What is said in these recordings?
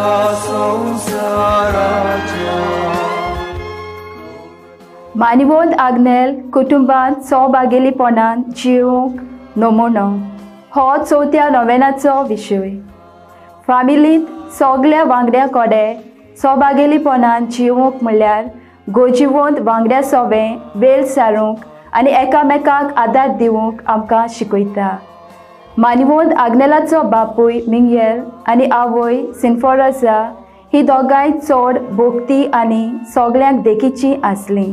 ह्या संवसाराच्या. मानिवंत आग्नेल कुटुंबांत सौभागेलीपणान जिवंक नमुनो हो चवथ्या नोवेनाचो विशय. फामिलींत सगल्या वांगड्या कडेन सौभागेलीपणान जिवंक म्हणल्यार गोजिवंत वांगड्या सोबें वेळ सारूंक आनी एकामेकाक आदार दिवंक आमकां शिकयता. मानिवंत आग्नेलाचो बापूय मिंगेल आनी आवय सिन्फोरसा ही दोगांय चड भोक्ती आनी सगल्यांक देखीची आसली.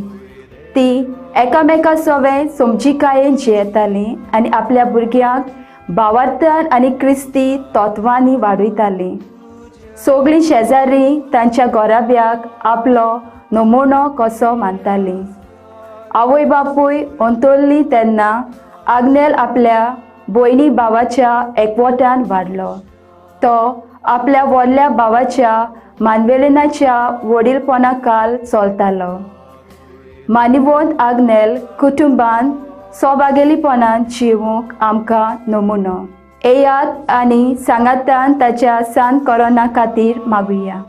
ती एकामेका सोवें समजिकायेन जियेताली आनी आपल्या भुरग्यांक भावार्थान आनी क्रिस्ती तत्वांनी वाडयताली. सगळीं शेजारी तांच्या घराब्याक आपलो नमुनो कसो मानताली. आवय बापूय अंतरली तेन्ना आग्नेल आपल्या भयणी भावाच्या एकवटान वाडलो. तो आपल्या व्हडल्या भावाच्या मानवेलेनाच्या वडीलपणा काल चलतालो. मानिवंत आग्नेल कुटुंबान सौभागेलीपणान जिवंक आमकां नमुनो. येयात आनी सांगातान ताच्या सान कोरोना खातीर मागुया.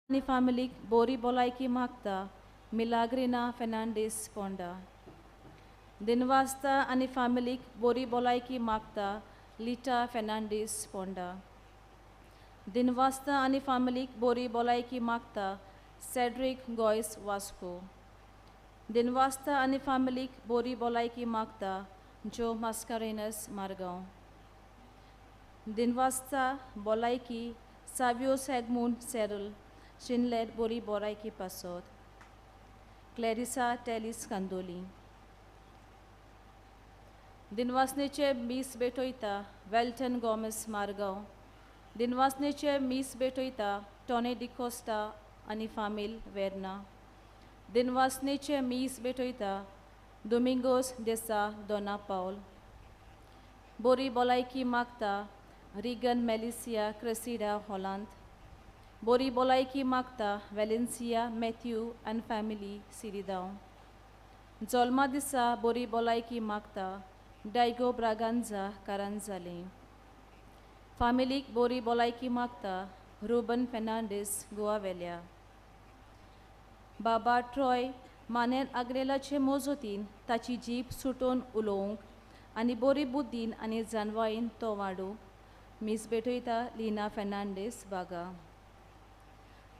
आनी फामिलीक बोरी भलायकी मागता मिलाग्रिना फेर्नांडीस पोंडा. दिनवास्ता आनी फामिलीक बोरी भलायकी मागता लिटा फेर्नांडीस पोंडा. दिनवास्ता आनी फामिलीक बोरी भलायकी मागता सेड्रीक गोयस वास्को. दिनवास्ता आनी फामिलीक बोरी भलायकी मागता जो मास्कारेनस मारगांव. दिनवास्ता भलायकी सावियो सेगमून सेरल शिनलेट बोरी बोरायकी पासत क्लॅरिसा टेलिस कांदोली. दिनवासनेचे मीस भेटयता वेल्टन गोमेस मारगांव. दिनवासनेचे मीस भेटयता टॉनी डिकोस्टा आनी फामील वेर्ना. दिनवासनेचे मीस भेटयता दोमिंगोस देसा दोना पावल. बोरी भलायकी मागता रिगन मेलिसिया क्रेसिडा हॉलांत. बोरी भलायकी मागता वेलेन्सिया मॅथ्यू आनी फॅमिली सिरिदांव. जल्मा दिसा बोरी भलायकी मागता डायगो ब्रागांजा कारांजाले. फामिलीक बोरी भलायकी मागता रुबन फेर्नांडीस गोवा वेल्या. बाबा ट्रॉय मानेन आग्नेलाचे मोजोतीन ताची जीप सुटोवन उलोवंक आनी बोरी बुद्दीन आनी जानवायेन तो वाडूंक मीस भेटयता लिना फेर्नांडीस बागा.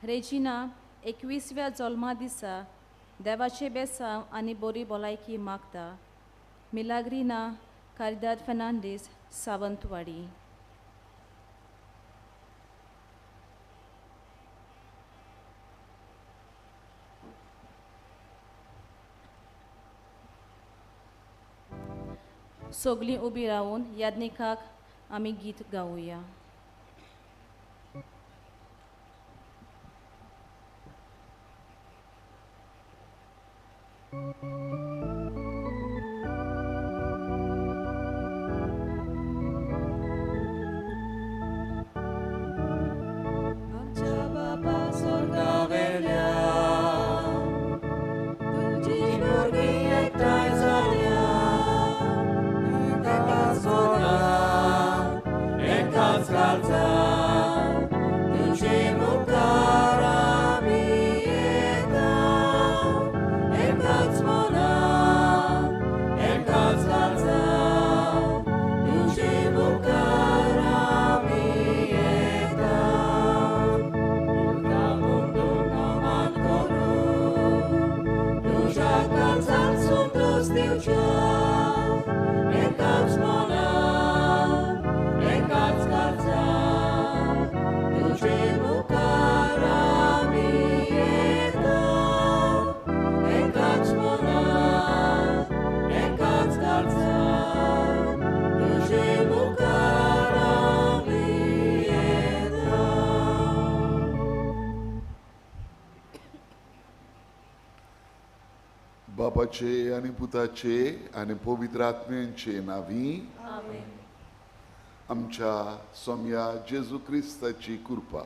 रेजिना 21व्या जल्मा दिसा देवाचे बेसांव आनी बोरी भलायकी मागता मिलाग्रिना कारिदाद फेर्नांडीस सावंतवाडी. सगळीं उबी रावन याज्ञिकाक आमी गीत गावया. आमच्या बापा स्वर्गावेल्या तुजी भुरगीं एकठांय जाल्या एकाच मनान एकाच काळजान तुजे मुखार आमी येता एकाच मनान एकाच काळजान तुजे मुखार आमी येता तुका मान करूं तुज्या काळजान संतोश दिवच्या एकाच मनान एकाच काळजान तुजे मुखार आमी येता एकाच मनान एकाच काळजान तुजे मुखार आमी येता. बापाचे आनी पुताचे आनी पवित्र आत्म्यांचे नांवी आमच्या सोम्या जेजू क्रिस्ताची कृपा,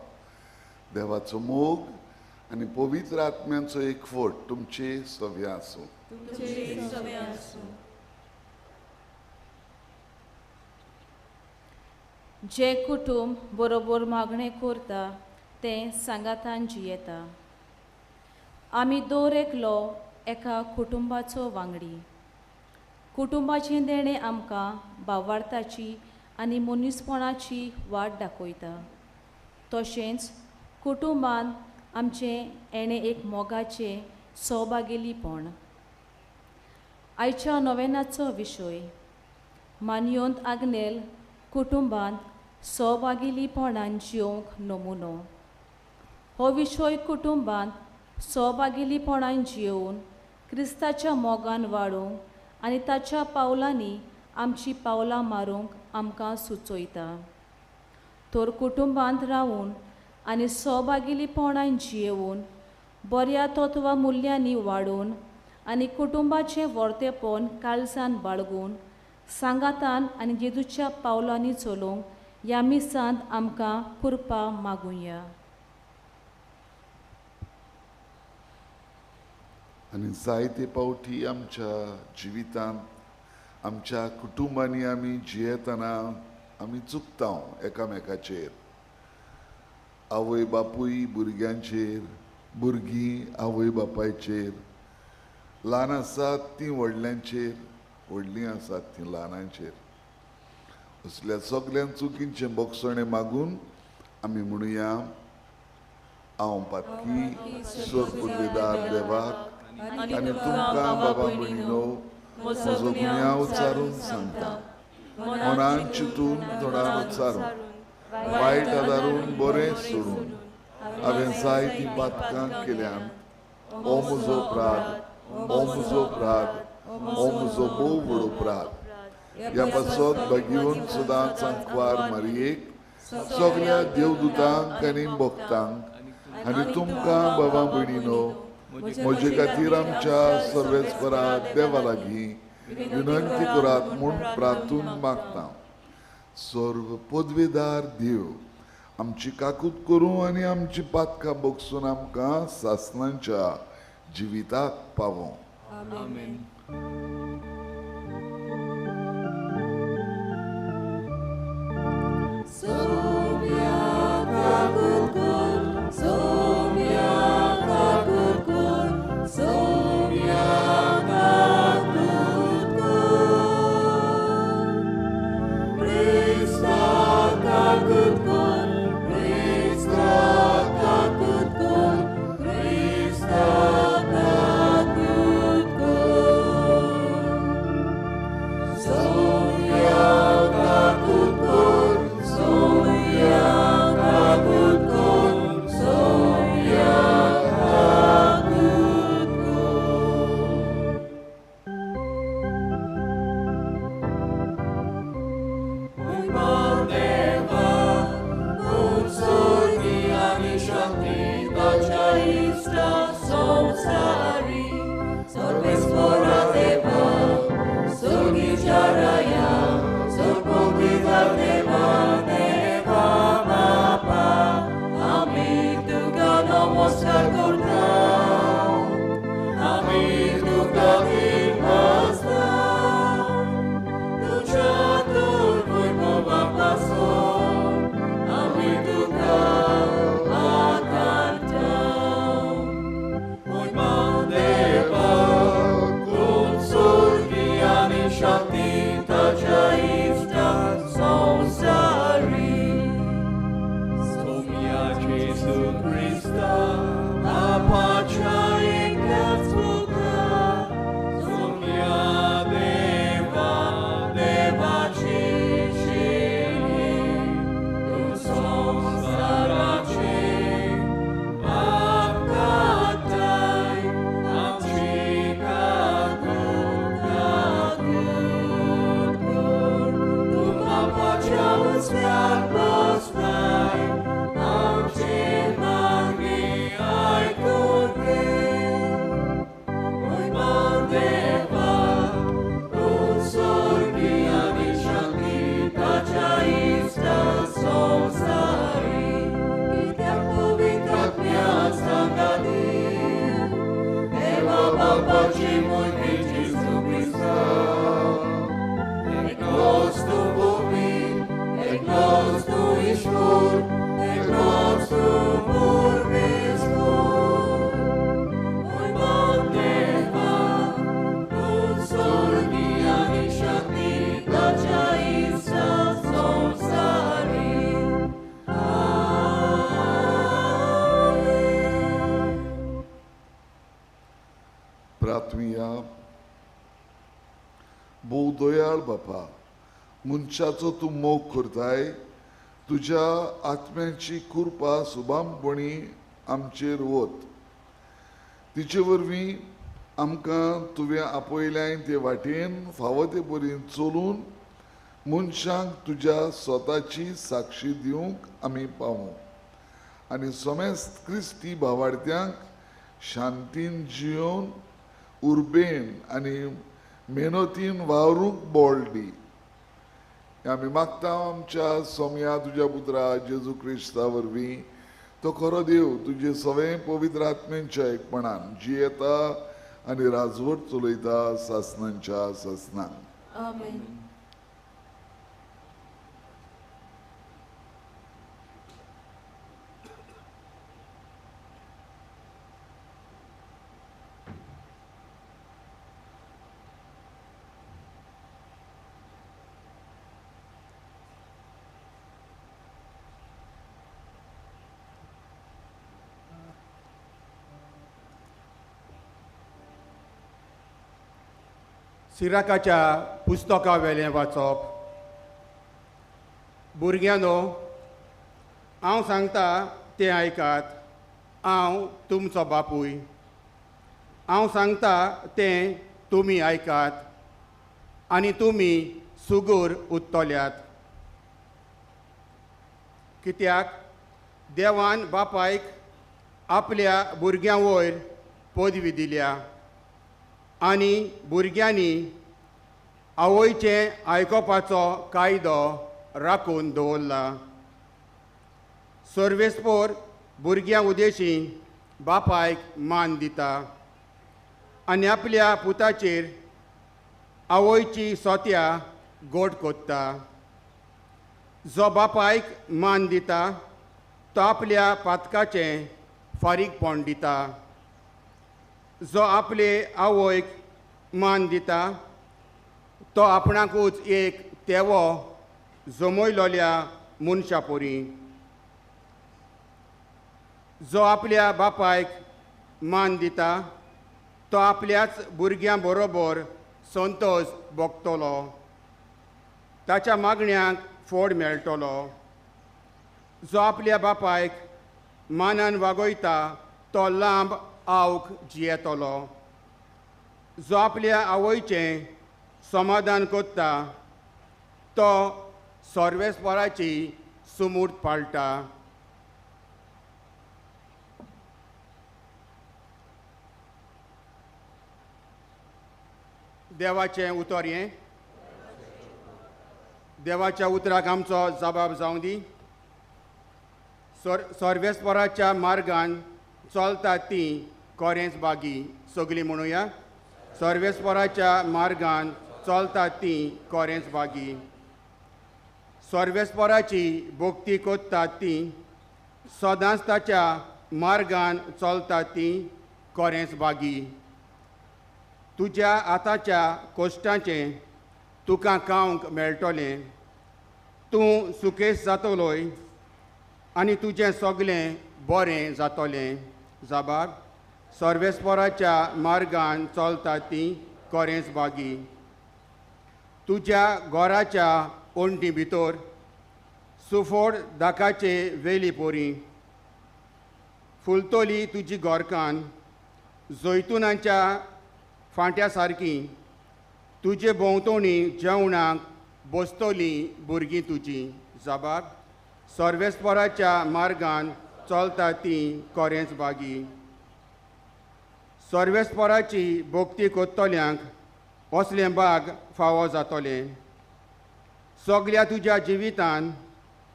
देवाचो मोग आनी पवित्र आत्म्यांचो एकवट तुमचे सव्या आसूं. जे कुटुंब बरोबर मागणें करता तें सांगातान जियेता. आमी दर एकलो एका कुटुंबाचो वांगडी. कुटुंबाचें देणें आमकां भावार्थाची आनी मनीसपणाची वाट दाखयता. तशेंच कुटुंबान आमचें येणें एक मोगाचें सौभागेलीपण. आयच्या नोवेनाचो विशय मानयोंत आग्नेल कुटुंबांत सौभागेलीपणान जियोंक नमुनो. हो विशय कुटुंबांत सौभागेलीपणान जियोवन क्रिस्ताच्या मोगान वाडोवंक आनी ताच्या पावलांनी आमची पावलां मारूंक आमकां सुचयता. तर कुटुंबांत रावून आनी सौभागेलीपणान जियेवन बऱ्या तत्वा मुल्यांनी वाडोवन आनी कुटुंबाचें वर्तेपण काळजान बाळगून सांगातान आनी जेजूच्या पावलांनी चलोवंक ह्या मिसांत आमकां कृपा मागुया. आनी जायते पावटी आमच्या जिवितांत आमच्या कुटुंबांनी आमी जियेतना आमी चुकता एकामेकाचेर. आवय बापूय भुरग्यांचेर, भुरगीं आवय बापायचेर, ल्हान आसात तीं व्हडल्यांचेर, व्हडलीं आसात तीं ल्हानांचेर. असल्या सगळ्यां चुकींचें बोगसणें मागून आमी म्हणुया, हांव पातकी स्वर्गपुर्वेदार देवाक आनी तुमकां बाबा भयणीनो म्हजो गुन्यांव उच्चारून सांगता. मनान चिंतून तोंडान उच्चारून वायट आदारून बरें सोडून हांवें जायतीं पातकां केल्यान. हो म्हजो अपराध, हो म्हजो अपराध, हो म्हजो भोव व्हड अपराध. ह्या पासत भाग्यवंत सदांच आंकवार मारयेक, सगळ्या देवदूतांक आनी भक्तांक आनी तुमकां बाबा भयणीनो म्हजे खातीर आमच्या सर्वेस्परा देवा लागीं विनंती करात म्हूण प्रार्थून मागता. सर्व पदवेदार देव आमची काकूत करूं आनी आमची पातकां बगसून आमकां सासणांच्या जिविताक पावों. आमेन. सोम्या काकूत कर, सोम्या काकूत कर, सोम्या काकूत कर. क्रिस्ता काकूत कर, क्रिस्ता काकूत कर, क्रिस्ता काकूत कर. प्रार्थुया. भोव दयाळ बापा, मनशाचो तूं मोग करताय, तुज्या आत्म्याची कृपा सुबामपणी आमचेर वत. तिचे वरवीं आमकां तुवें आपयल्याय ते वाटेन फावो ते परीन चलून मनशांक तुज्या स्वताची साक्षी दिवंक आमी पावूं आनी समेस्त क्रिस्ती भावार्थ्यांक शांतीन जियोवन उर्बेन आनी मेहनतीन वावरूंक बळ दी. आमी मागता आमच्या सोम्या तुज्या पुत्रा जेजू क्रिस्ता वरवीं, तो खरो देव तुजे सगळे पवित्र आत्म्यांच्या एकपणान जियेता आनी राजवट चलयता सासनांच्या सासनान. आमेन. सिराकाच्या पुस्तका वेलें वाचप. भुरग्यांनो, हांव सांगता तें आयकात. हांव तुमचो बापूय. हांव सांगता तें तुमी आयकात आनी तुमी सुगूर उरतल्यात. कित्याक देवान बापायक आपल्या भुरग्यां वयर पदवी दिल्या आनी भुरग्यांनी आवयचें आयकोपाचो कायदो राखून दवरला. सर्वेस्पोर भुरग्यां उदेशी बापायक मान दिता आनी आपल्या पुताचेर आवयची सोत्या गोड कोत्ता. जो बापायक मान दिता तो आपल्या पातकाचें फारीकपण दिता. जो आपले आवयक मान दिता तो आपणाकूच एक तेवो जमयलोल्या मनशा परी. जो आपल्या बापायक मान दिता तो आपल्याच भुरग्यां बरोबर संतोष भोगतलो, ताच्या मागण्यांक फोड मेळटलो. जो आपल्या बापायक मानान वागयता तो लांब आवक जियेतलो. जो आपल्या आवयचें समाधान करता तो सर्वेस्पराची सुमूर्त पाळटा. देवाचें उतर हें. देवाच्या उतराक आमचो जबाब जावं दी. सर्वेस्पराच्या मार्गान चलता ती कोरेंच बागी. सगळीं म्हणुया, सर्वेस्पराच्या मार्गान चलता ती कोरेंच बागी. सर्वेस्पराची भक्ती करता ती सदांच ताच्या मार्गान चलता ती कोरेंच बागी. तुज्या आताच्या कश्टांचें तुका खावंक मेळटलें. तूं सुकेस जातलोय आनी तुजें सगळें बरें जातलें. जाबाब, सर्वेस्पराच्या मार्गान चलता ती कोरेंच बागी. तुज्या घराच्या वण्टी भितर सुफोड दाकाचे वेली पोरी फुलतली तुजी घरकान जैतुनाच्या फांट्या सारकी. तुजे भोंवतणी जेवणाक बसतली भुरगीं तुजी. जाबाब, सर्वेस्पराच्या मार्गान चलता ती कोरेंच बागी. सर्वेस्पराची भक्ती करतल्यांक असलें बाग फावो जातलें. सगल्या तुज्या जिवितान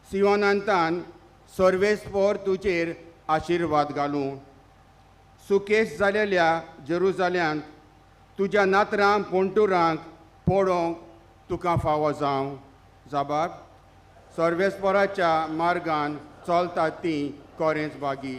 सियोनांतान सर्वेस्पर तुजेर आशिर्वाद घालूं. सुकेश जालेल्या जेरुजाल्यांत तुज्या नातरां पोंटुरांक पळोवंक तुका फावो जावं. जाबाब, सर्वेस्पराच्या मार्गान चलता ती कोरेंच बागी.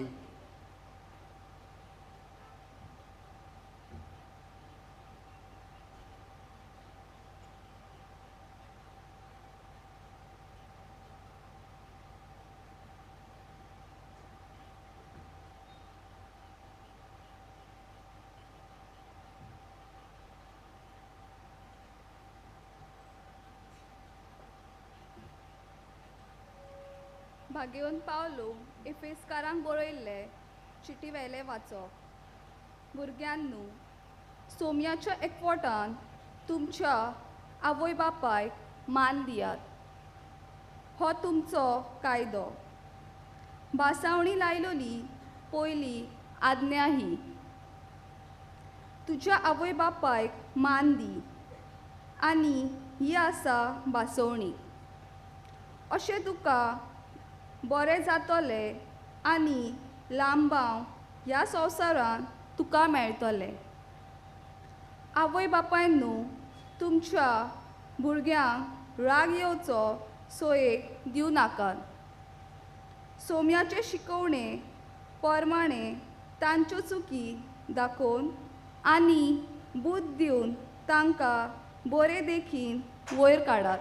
भागेवन पावलो एफेसकारांक बरयल्ले चिटी वेले वाचप. भुरग्यांनू, सोम्याच्या एकवटान तुमच्या आवय बापायक मान दियात, हो तुमचो कायदो. भासावणी लायलोली पयली आज्ञा ही, तुज्या आवय बापायक मान दी, आनी ही आसा भासवणी. अशें तुका बरें जातलें आनी लांबाव ह्या संवसारांत तुका मेळटलें. आवय बापायन न्हू तुमच्या भुरग्यांक राग येवचो सोयेक दिवं नाकात. सोम्याचे शिकवणे प्रमाणे तांच्यो चुकी दाखोवन आनी बूद दिवन तांकां बरे देखीन वयर काडात.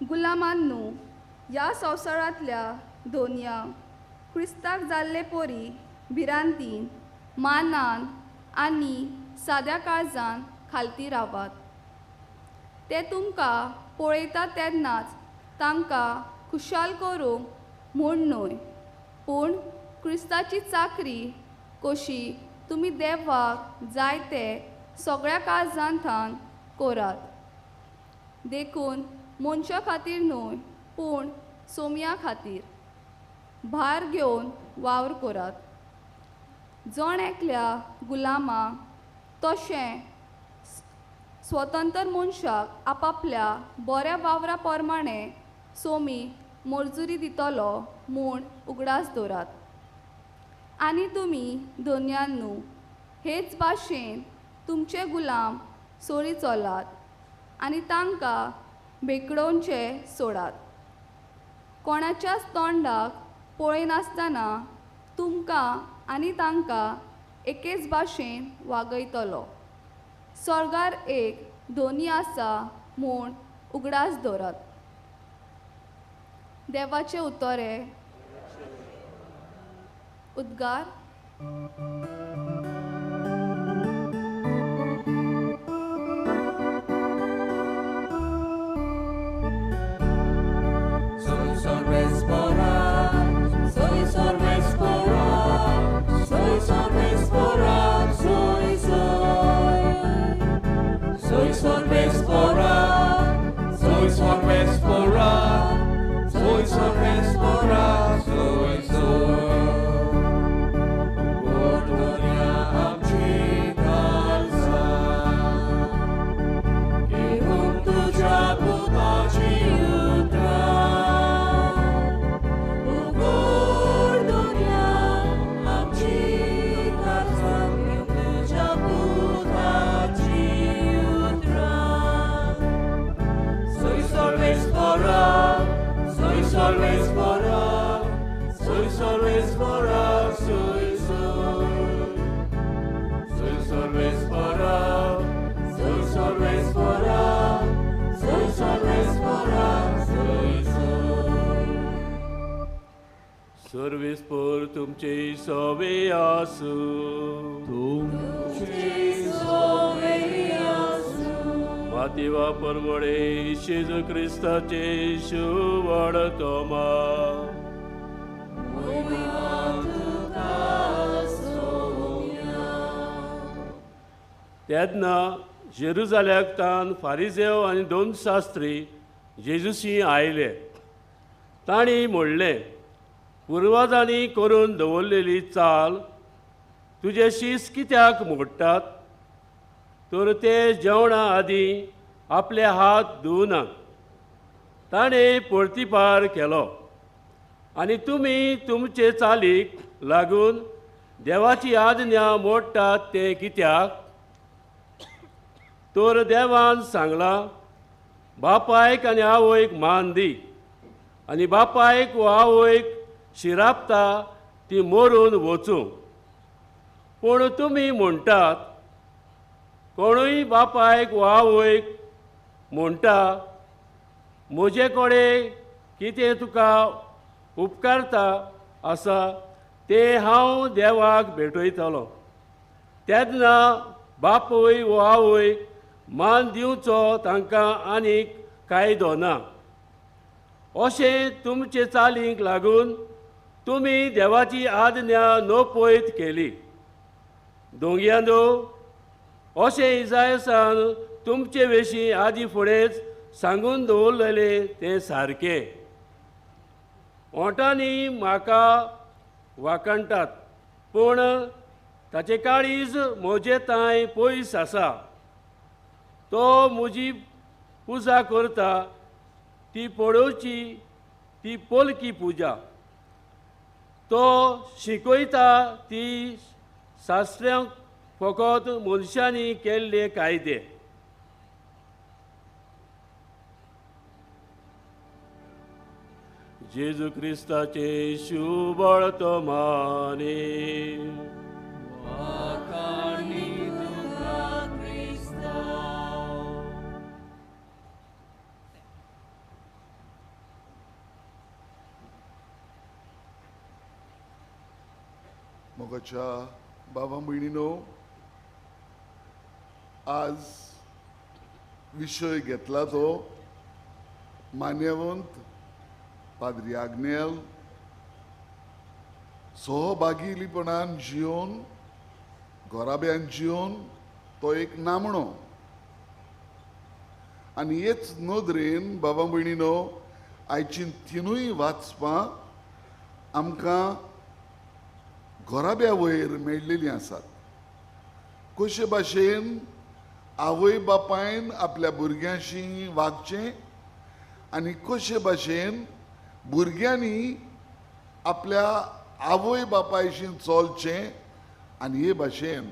गुलामांनू, ह्या संवसारांतल्या दोनयांक क्रिस्ताक जाल्ले पोरी भिरांतीन, मानान आनी साद्या काळजान खालती रावात. ते तुमकां पळयता तेन्नाच तांकां खुशाल करूंक म्हूण न्हय, पूण क्रिस्ताची चाकरी कशी तुमी देवाक जाय ते सगळ्या काळजांतान करात. देखून मनशा खातीर न्हय, पूण सोम्या खातीर भार घेवन वावर करात. जण एकल्या गुलामाक तशें स्वतंत्र मनशाक आपापल्या बऱ्या वावरा प्रमाणे सोमी मजुरी दितलो म्हूण उगडास दवरात. आनी तुमी धनयान न्हू, हेच भाशेन तुमचे गुलाम सोरी चलात आनी तांकां भेकडोवचे सोडात. कोणाच्याच तोंडाक पळयनासतना तुमकां आनी तांकां एकेच भाशेन वागयतलो. स्वर्गार एक धनी आसा म्हूण उगडास दवरात. देवाचें उतोरें. उद्गार. सर्वीस पोर तुमचे सोवे आसू. मातिवा परवडे जेजू क्रिस्ताचे शुवड तोमा. तेन्ना जेरुजाल्याक तान फारिजेव आनी दोन शास्त्री जेजूशी आयले. तांणी म्हणलें, पुर्वजांनी करून दवरलेली चाल तुजे शीस कित्याक मोडटात? तर ते जेवणा आदीं आपले हात धुवना. ताणें परतिपार केलो, आनी तुमी तुमचे चालीक लागून देवाची आज्ञा मोडटात तें कित्याक? तर देवान सांगलां, बापायक आनी आवयक मान दी, आनी बापायक वा आवयक शिरापता ती मरून वचूं. पूण तुमी म्हणटात, कोणूय बापायक वा आवयक म्हणटा, म्हजे कडेन कितें तुका उपकारता आसा तें हांव देवाक भेटयतलो. तेन्ना बापूय वा आवयक मान दिवचो तांकां आनीक कायदो ना. अशें तुमचे चालींक लागून तुमी देवाची आज्ञा नपयत केली. दोंग्यांनो, अशें इजायसान तुमचे विशीं आदी फुडेंच सांगून दवरलेलें तें सारकें. ओंठांनी म्हाका वाखणटात पूण ताचें काळीज म्हजे तांय पयस आसा. तो म्हजी पुजा करता ती पळोवची ती पोलकी पुजा, तो शिकयता ती शास्त्र्यांक फकत मनशांनी केल्ले कायदे. जेजू क्रिस्ताचे शुभवर्तमाने. मोगाच्या बाबा भयणीनो, आज विशय घेतला तो मान्यवंत पाद्री आग्नेल सहभागीपणान जिवन घराब्यान जिवन तो एक नामणो. आनी हेच नदरेन बाबा भयणीनो आयची तिनूय वाचपां आमकां घराब्या वयर मेळ्ळेलीं आसात. कशे भाशेन आवय बापायन आपल्या भुरग्यांशी वागचें आनी कशे भाशेन भुरग्यांनी आपल्या आवय बापायशी चलचें आनी हे भाशेन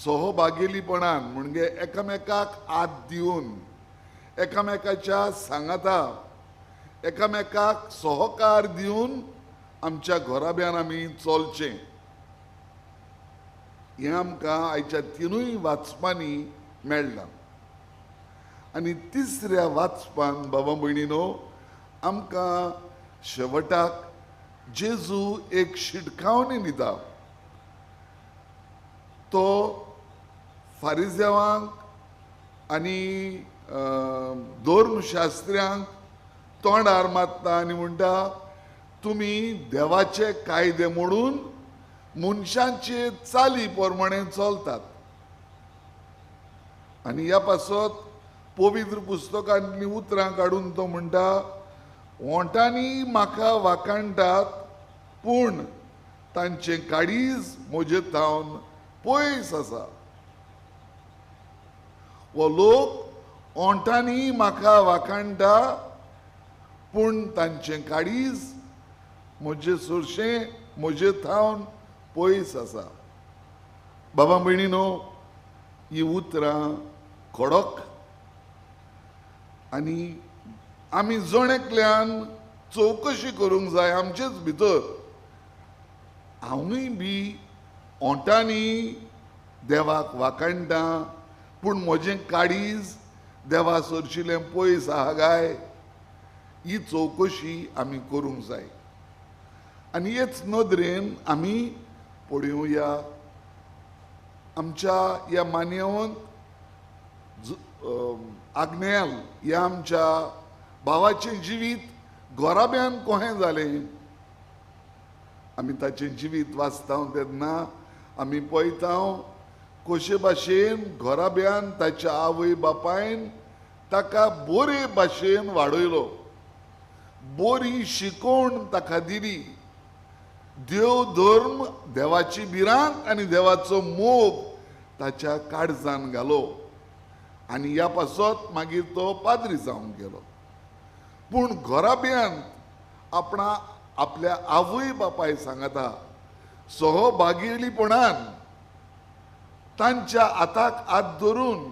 सहभागेलीपणान म्हणजे एकामेकाक हात दिवन एकामेकाच्या सांगाता एकामेकाक सहकार दिवन आमच्या घराब्यान आमी चलचें. हें आमकां आयच्या तिनूय वाचपांनी मेळ्ळां. आनी तिसऱ्या वाचपान बाबा भयणीनो आमकां शेवटाक जेजू एक शिटकावणी दिता. तो फारिजेवांक आनी धर्मशास्त्र्यांक तोंडार मारता आनी म्हणटा, तुमी देवाचे कायदे मोडून मनशांचे चाली प्रमाणे चलतात. आनी ह्या पासत पवित्र पुस्तकांतलीं उतरां काडून तो म्हणटा, ओंठांनी म्हाका वाखाणटात पूण तांचें काळीज म्हजे थावन पयस आसा. हो लोक ओंठांनी म्हाका वाखाणटा पूण तांचें काळीज म्हजे सरशें म्हजे थावन पयस आसा. बाबा भयणीनो, ही उतरां खडक आनी आमी जण एकल्यान चवकशी करूंक जाय आमचेच भितर. हांवूय बी ओंठांनी देवाक वाखाणटा पूण म्हजें काळीज देवा सरशिलें पयस आहा काय, ही चवकशी आमी करूंक जाय. आनी हेच नदरेन आमी पळोवया आमच्या ह्या मान्यवंत आग्नेल ह्या आमच्या भावाचें जिवीत घराब्यान कशें जालें. आमी ताचें जिवीत वाचता तेन्ना आमी पळयता कशे भाशेन घराब्यान ताच्या आवय बापायन ताका बरे भाशेन वाडयलो, बरी शिकवण ताका दिली. देव धर्म, देवाची भिरांत आनी देवाचो मोग ताच्या काळजान घालो आनी ह्या पासत मागीर तो पाद्री जावन गेलो. पूण घराब्यांत आपणा आपल्या आवय बापाय सांगता सहभागीपणान तांच्या हाताक हात धरून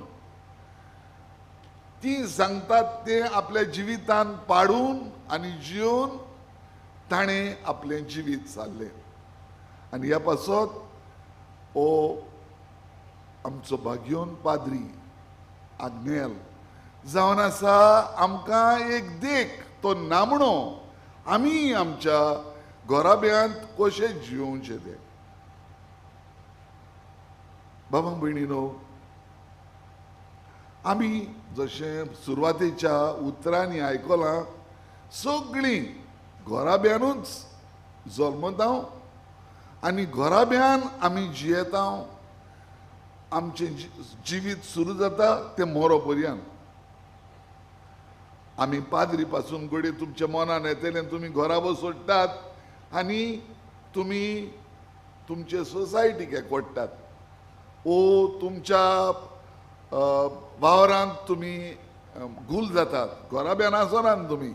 ती सांगतात ते आपल्या जिवितान पाडून आनी जिवन ताणें आपलें जिवीत सारलें. आनी ह्या पासत हो आमचो भाग्योन पाद्री आग्नेल जावन आसा आमकां एक देख, तो नामणो आमी आमच्या घराब्यांत कशें जियोवचें तें. बाबा भयणीनो, आमी जशें सुरवातेच्या उतरांनी आयकलां, सगळीं घराब्यानूच जल्मता आनी घराब्यान आमी जियेता. आमचें जिवीत सुरू जाता तें मोरो पर्यंत. आमी पाद्री पासून घडये तुमच्या मनान येतलें, तुमी घराबो सोडटात आनी तुमी तुमचे सोसायटीक एकवटतात ओ तुमच्या वावरांत तुमी गुल जातात. घराब्यान आसनात तुमी,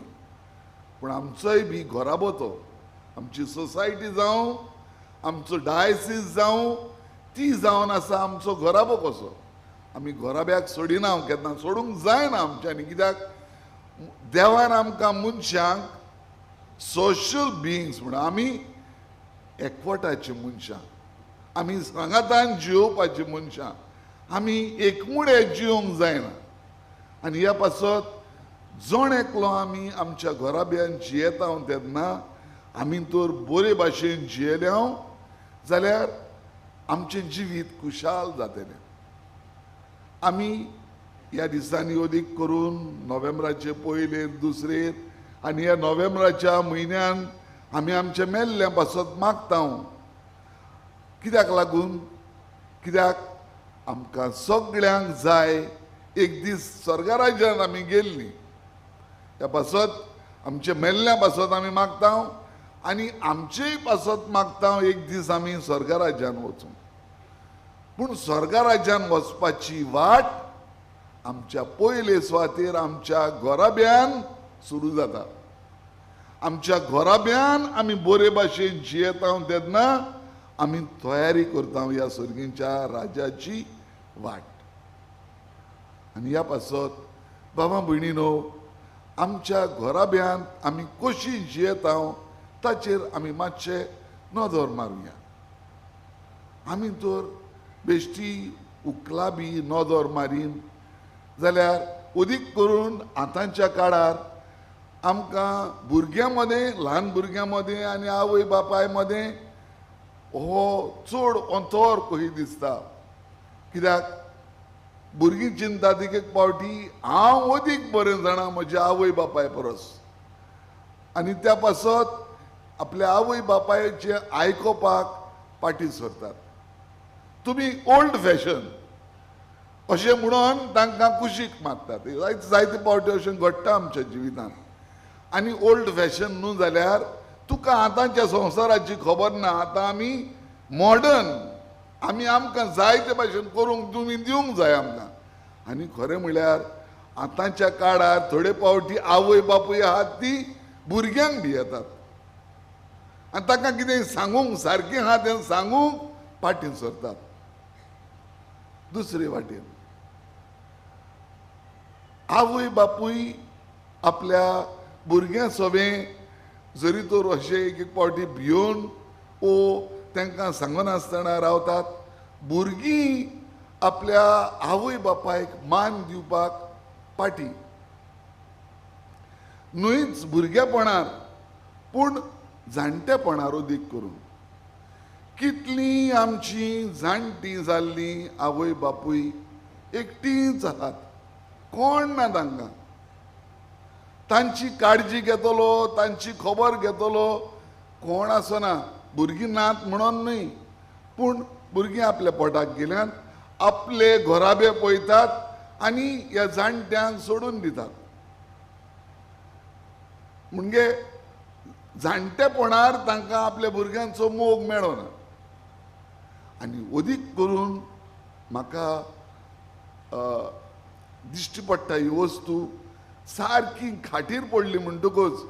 पूण आमचोय बी घराबो तो, आमची सोसायटी जावं, आमचो डायसीस जावं, ती जावन आसा आमचो घराबो कसो. आमी घराब्याक सोडिना, केन्ना सोडूंक जायना आमच्यांनी. कित्याक देवान आमकां मनशांक सोशल बिंग्स म्हणून, आमी एकवटाची मनशां, आमी सांगातान जियोवपाची मनशां, आमी एकमुळे जियोंक जायना. आनी ह्या पासत जण एकलो आमी आमच्या घराब्यान जियेता तेन्ना आमी तर बरे भाशेन जियेले जाल्यार आमचें जिवीत खुशाल जातलें. आमी ह्या दिसांनी अदीक करून नोव्हेंबराचे पयलेर दुसरेर आनी ह्या नोव्हेंबराच्या म्हयन्यान आमी आमच्या मेल्ल्या पासत मागता. कित्याक लागून? कित्याक आमकां सगळ्यांक जाय एक दीस स्वर्गराज्यान आमी गेल्लीं. त्या पासत आमच्या मेल्ल्या पासत आमी मागता आनी आमचेय पासत मागता एक दीस आमी स्वर्गराज्यान वचूं. पूण स्वर्गराज्यान वचपाची वाट आमच्या पयले सुवातेर आमच्या घराब्यान सुरू जाता. आमच्या घराब्यान आमी बरे भाशेन जियेता तेन्ना आमी तयारी करता ह्या सर्गींच्या राज्याची वाट. आनी ह्या पासत बाबा भयणीनो, आमच्या घराब्यान आमी कशी जियेता ताचेर आमी मातशे नदर मारुया. आमी तर बेश्टी उकला बी नदर मारीन जाल्यार अदीक करून आतांच्या काळार आमकां भुरग्यां मदें, ल्हान भुरग्यां मदें आनी आवय बापाय मदें हो चड अंतर कशी दिसता. कित्याक भुरगीं चिंतात एक एक पावटी हांव अदीक बरें जाणा म्हज्या आवय बापाय परस, आनी त्या पासत आपल्या आवय बापायचें आयकोपाक फाटीं सरतात. तुमी ओल्ड फॅशन अशें म्हणून तांकां कुशीक मारतात. जायते पावटी अशें घडटा आमच्या जिवितांत. आनी ओल्ड फॅशन न्हू जाल्यार तुका आतांच्या संवसाराची खबर ना, आतां आमी मॉडर्न, आमी आमकां जाय ते भाशेन करूंक तुमी दिवंक जाय आमकां. आनी खरें म्हळ्यार आतांच्या काळार थोडे पावटी आवय बापूय आहात ती भुरग्यांक भियेतात आनी तांकां कितें सांगूंक सारकें आहा तें सांगूंक फाटीं सरतात. दुसरे वाटेन आवय बापूय आपल्या भुरग्यां सवें जरी तर अशें एक एक पावटी भियोवन ओ तांकां सांगनासतना रावतात, भुरगीं आपल्या आवय बापायक मान दिवपाक फाटीं न्हूच भुरगेपणार पूण जाणटेपणार अदीक करून. कितलीं आमचीं जाणटीं जाल्लीं आवय बापूय एकटींच आहात, कोण ना तांकां, तांची काळजी घेतलो, तांची खबर घेतलो कोण आसना. भुरगीं नात म्हणून न्हय, पूण भुरगीं आपल्या पोटाक गेल्यान आपले घराबे पळयतात आनी ह्या जाणट्यांक सोडून दितात. म्हणजे जाणटेपणार तांकां आपल्या भुरग्यांचो मोग मेळना. आनी अदीक करून म्हाका दिश्टी पडटा ही वस्तू सारकी खाटीर पडली म्हणटकूच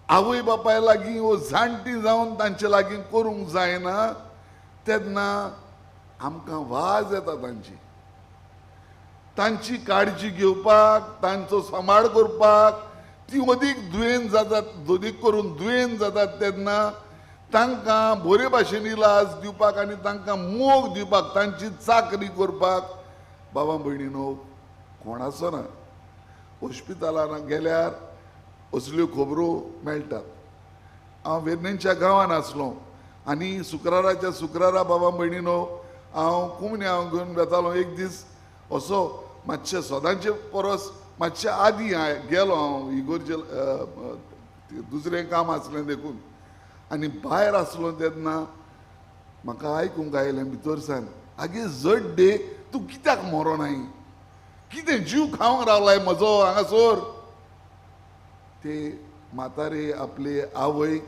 आवय बापाय लागीं वो जाणटी जावन तांचे लागीं करूंक जायना तेन्ना आमकां वाज येता तांची, तांची काळजी घेवपाक, तांचो सांबाळ करपाक. ती अदीक दुयेंत जातात, अदीक करून दुयेंत जातात तेन्ना तांकां बरे भाशेन इलाज दिवपाक आनी तांकां मोग दिवपाक, तांची चाकरी करपाक बाबा भयणीनो कोण आसना. हॉस्पिटलान गेल्यार असल्यो खबरो मेळटात. हांव वेर्णेंच्या गांवान आसलो आनी शुक्राराच्या शुक्रारा बाबा भयणीनो हांव कुमण्या हांव घेवन वेतालो. एक दीस असो मातशे सदांचे परस मातशें आदी गेलो हांव इगोर्जे, दुसरें काम आसलें देखून, आनी भायर आसलो तेन्ना म्हाका आयकूंक आयलें भितर सान, आगे जड्डे तूं कित्याक मरोनाय, कितें जीव खावंक रावलाय म्हजो हांगासर. ते म्हातारे आपले आवयक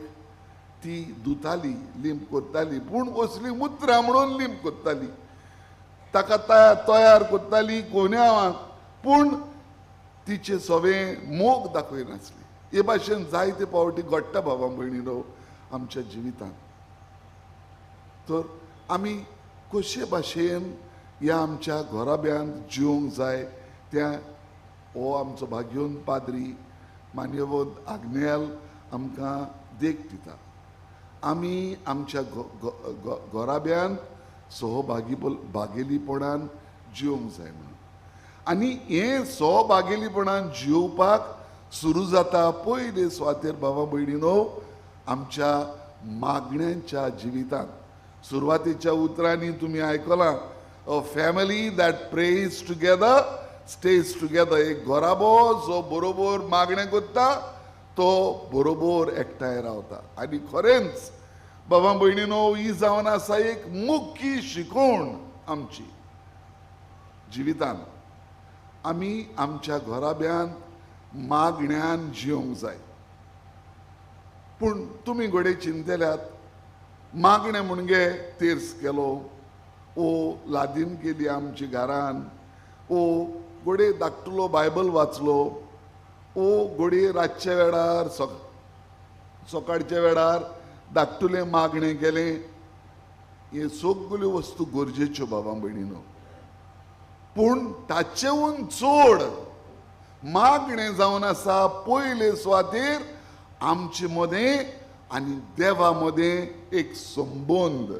ती धुताली, लिंप करताली, पूण असली मुत्रां म्हणून लिंप करताली, ताका तयार करताली कोन्यावाक, पूण तिचे सवें मोग दाखयनासली. हे भाशेन जायते पावटी घडटा बाबा भयणीनो आमच्या जिवितांत. तर आमी कशे भाशेन ह्या आमच्या घराब्यांत जिवंक जाय त्या हो आमचो भाग्योन पाद्री मान्यवंत आग्नेल आमकां देख दिता. आमी आमच्या घराब्यांत सहभागी भागेलीपणान जिवंक जाय म्हणून. आनी हें सहभागेलीपणान जिवपाक सुरू जाता पयले सुवातेर बाबा भयणीनो आमच्या मागण्यांच्या जिवितांत. सुरवातेच्या उतरांनी तुमी आयकलां, a family that prays together stays together. एक घराबो जो बरोबर मागणें करता तो बरोबर एकठांय रावता. आनी खरेंच बाबा भयणीनो ही जावन आसा एक मुख्य शिकवण आमची जिवितांत. आमी आमच्या घराब्यांत मागण्यान जिवंक जाय. पूण तुमी घडये चिंतल्यात मागणें म्हणजे तेर्स केलो, ओ लादीन केली आमची घरान, ओ घडये धाकटुलो बायबल वाचलो, ओ घडये रातच्या वेळार सकाळच्या वेळार धाकटुलें मागणें केलें. हे सगल्यो वस्तू गरजेच्यो बाबा भयणीनो, पूण ताचेहून चड मागणें जावन आसा पयले सुवातेर आमचे मदें आनी देवा मदें एक संबंद.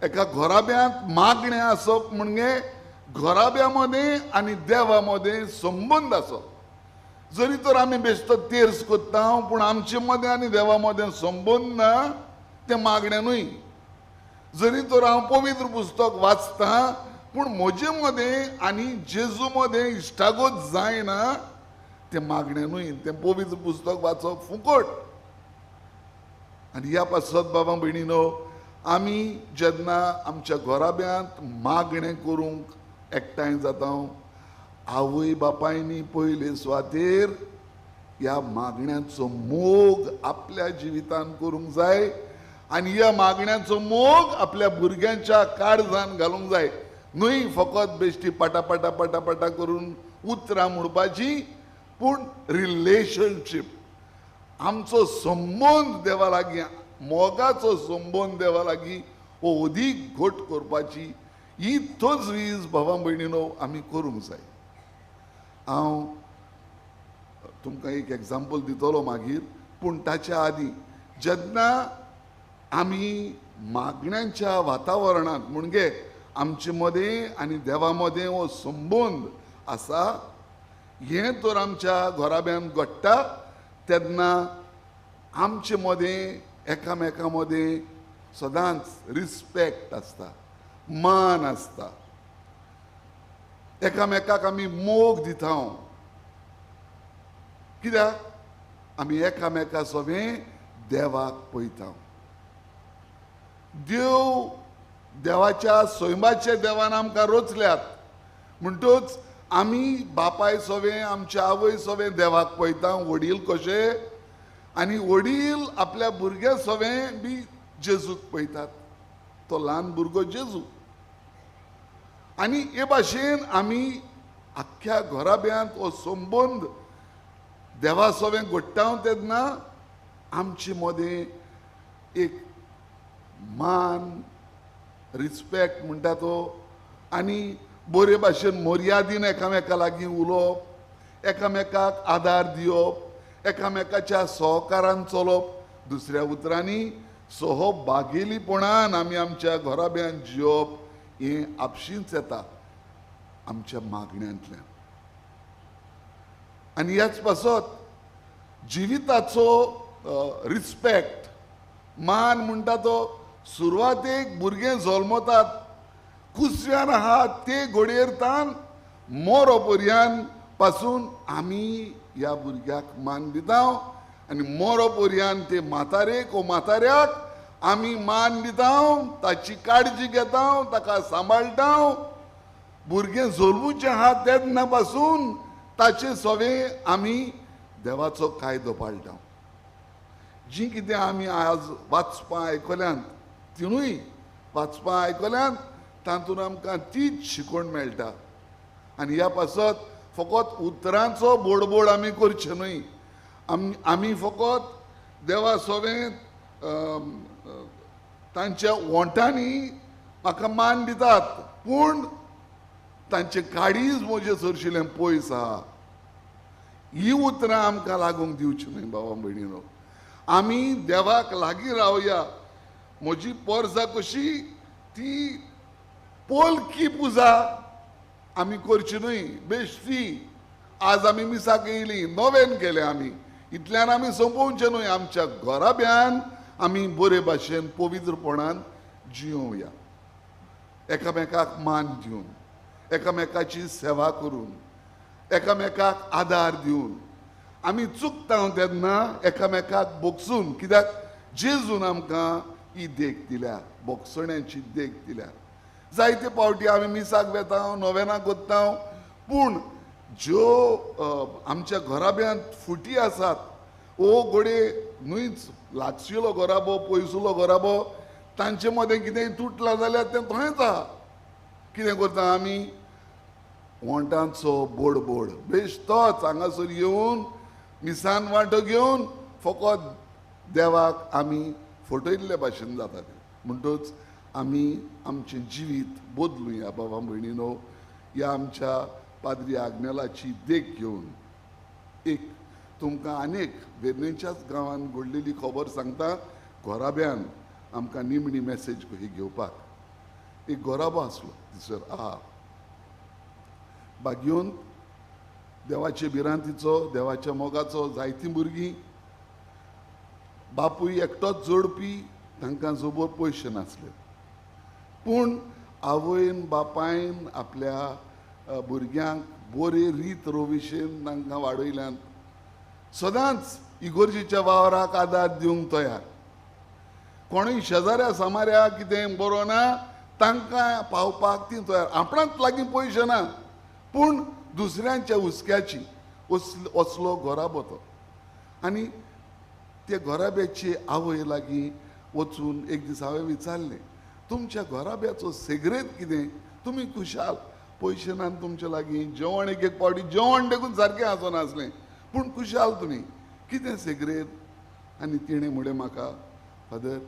एका घराब्यांत मागणें आसप म्हणजे घराब्या मदें आनी देवा मदें संबंद आसप. जरी तर आमी बेश्टो तेर्स करता पूण आमचे मदें आनी देवा मदें संबंद ना तें मागणें न्हय. जरी तर हांव पवित्र पुस्तक वाचता पूण म्हजे मदें आनी जेजू मदें इश्टागत जायना तें मागणें न्हय, तें पवित्र पुस्तक वाचप फुकट. आनी ह्या पासत बाबा भयणीनो आमी जेन्ना आमच्या घराब्यांत मागणें करूंक एकठांय जाता, आवय बापायनी पयले सुवातेर ह्या मागण्याचो मोग आपल्या जिवितान करूंक जाय आनी ह्या मागण्याचो मोग आपल्या भुरग्यांच्या काळजान घालूंक जाय. न्हय फकत बेश्टी पाटा पाटा पाटा पाटा करून उतरां म्हणपाची, पूण रिलेशनशीप, आमचो संबंद देवा लागीं, मोगाचो संबंद देवा लागीं हो अदीक घट करपाची ही तजवीज भावा भयणीनो आमी करूंक जाय. हांव तुमकां एक एग्जाम्पल दितलो मागीर, पूण ताच्या आदीं जेन्ना आमी मागण्यांच्या वातावरणांत म्हणजे आमचे मदें आनी देवा मदें हो संबंद आसा हें तर आमच्या घराब्यांत घडटा तेन्ना आमचे मदें एकामेका मदें सदांच रिस्पेक्ट आसता, मान आसता, एकामेकाक आमी मोग दिता. कित्याक आमी एकामेका सवें देवाक पळयता. देव देवाच्या सैमाच्या देवान आमकां रचल्यात म्हणटच आमी बापाय सवें आमच्या आवय सवें देवाक पळयता, वडील कशे, आनी वडील आपल्या भुरग्या सवें बी जेजूक पळयतात, तो ल्हान भुरगो जेजू. आनी हे भाशेन आमी आख्ख्या घराब्यांत हो संबंद देवा सवें घडटा तेन्ना आमचे मदें एक मान, रिस्पेक्ट म्हणटा तो, आनी बरे भाशेन मर्यादीन एकामेका लागीं उलोवप, एकामेकाक आदार दिवप, एकामेकाच्या सहकारान चलप. दुसऱ्या उतरांनी सहभागेलीपणान आमी आमच्या घराब्यांत जिवप हें आपशींच येता आमच्या मागण्यांतल्यान. आनी ह्याच पासत जिविताचो रिस्पेक्ट, मान म्हणटा तो सुरवातेक भुरगें जल्मतात कुसव्यान आहा ते घडयेर तान मोरो पर्यान पासून आमी ह्या भुरग्याक मान दिता आनी मोरो पर्यान ते म्हातारेक ओ म्हाताऱ्याक आमी मान दिता, ताची काळजी घेता, ताका सांबाळटा. भुरगें जल्मुचें आहा तेन्ना पासून ताचे सवे आमी देवाचो कायदो पाळटा. जी कितें आमी आज वाचपां आयकल्यांत तिनूय वाचपां आयकल्यांत तातूंत आमकां तीच शिकवण मेळटा. आनी ह्या पासत फकत उतरांचो बोडबोड आमी करचे न्हय. आमी फकत देवा सोवें तांच्या वोंठांनी म्हाका मान दितात, पूण तांचें काळीज म्हजें सरशिल्लें पयस आहा. ही उतरां आमकां लागूंक दिवची न्हय बाबा भयणीनो. आमी देवाक लागीं रावया. म्हजी पोरसा कशी ती पोलकी पुजा आमी करची न्हय बेश्टी. आज आमी मिसाक येयली, नोवेन केलें आमी, इतल्यान आमी सोंपोवचें न्हय. आमच्या घराब्यान आमी बरे भाशेन पवित्रपणान जियोवया, एकामेकाक मान दिवन, एकामेकाची सेवा करून, एकामेकाक आदार दिवन. आमी चुकता तेन्ना एकामेकाक बोगसून, कित्याक जेजून आमकां ही देख दिल्या, बोगसण्याची देख दिल्या. जायते पावटी आमी मिसाक वेता, नोवेनां करता, पूण ज्यो आमच्या घराब्यांत फुटी आसात ओ घडये न्हूच लागशिलो घराबो पयसुलो घराबो तांचे मदें कितेंय तुटलां जाल्यार तें थंयच आहा. कितें करता आमी वोंटांचो बोडबोड बेश्टोच हांगासर येवन मिसान वांटो घेवन फकत देवाक आमी फटयल्ले भाशेन जाता तें. म्हणटच आमी आमचें जिवीत बदलुया बाबा भयणीनो, ह्या आमच्या पाद्री आग्नेलाची देख घेवन. एक तुमकां आनेक वेर्णेच्याच गांवान घडलेली खबर सांगता. घराब्यान आमकां निमणी मॅसेज ही घेवपाक एक घराबो आसलो थंयसर आहा बागयोन देवाचे भिरांतीचो, देवाच्या मोगाचो. जायतीं भुरगीं, बापूय एकटोच जोडपी, तांकां जोबोर पयशे नासले, पूण आवयन बापायन आपल्या भुरग्यांक बरे रीत रोविशेन तांकां वाडयल्यान. सदांच इगोर्जेच्या वावराक आदार दिवंक तयार. कोणूय शेजाऱ्या सामाऱ्या कितें बरो ना तांकां पावपाक ती तयार. आपणाक लागीं पयशे ना पूण दुसऱ्यांच्या हुस्क्याची असलो घराबो तो. आनी ते घराब्याची आवय लागीं वचून एक दीस हांवें विचारलें, तुमच्या घराब्याचो सेग्रेत कितें, तुमी खुशाल, पयशे ना तुमच्या लागीं, जेवण एक एक पावटी जेवण देखून सारकें आसनासलें, पूण खुशाल तुमी, कितें सेग्रेत? आनी तिणें म्हणलें म्हाका, फादर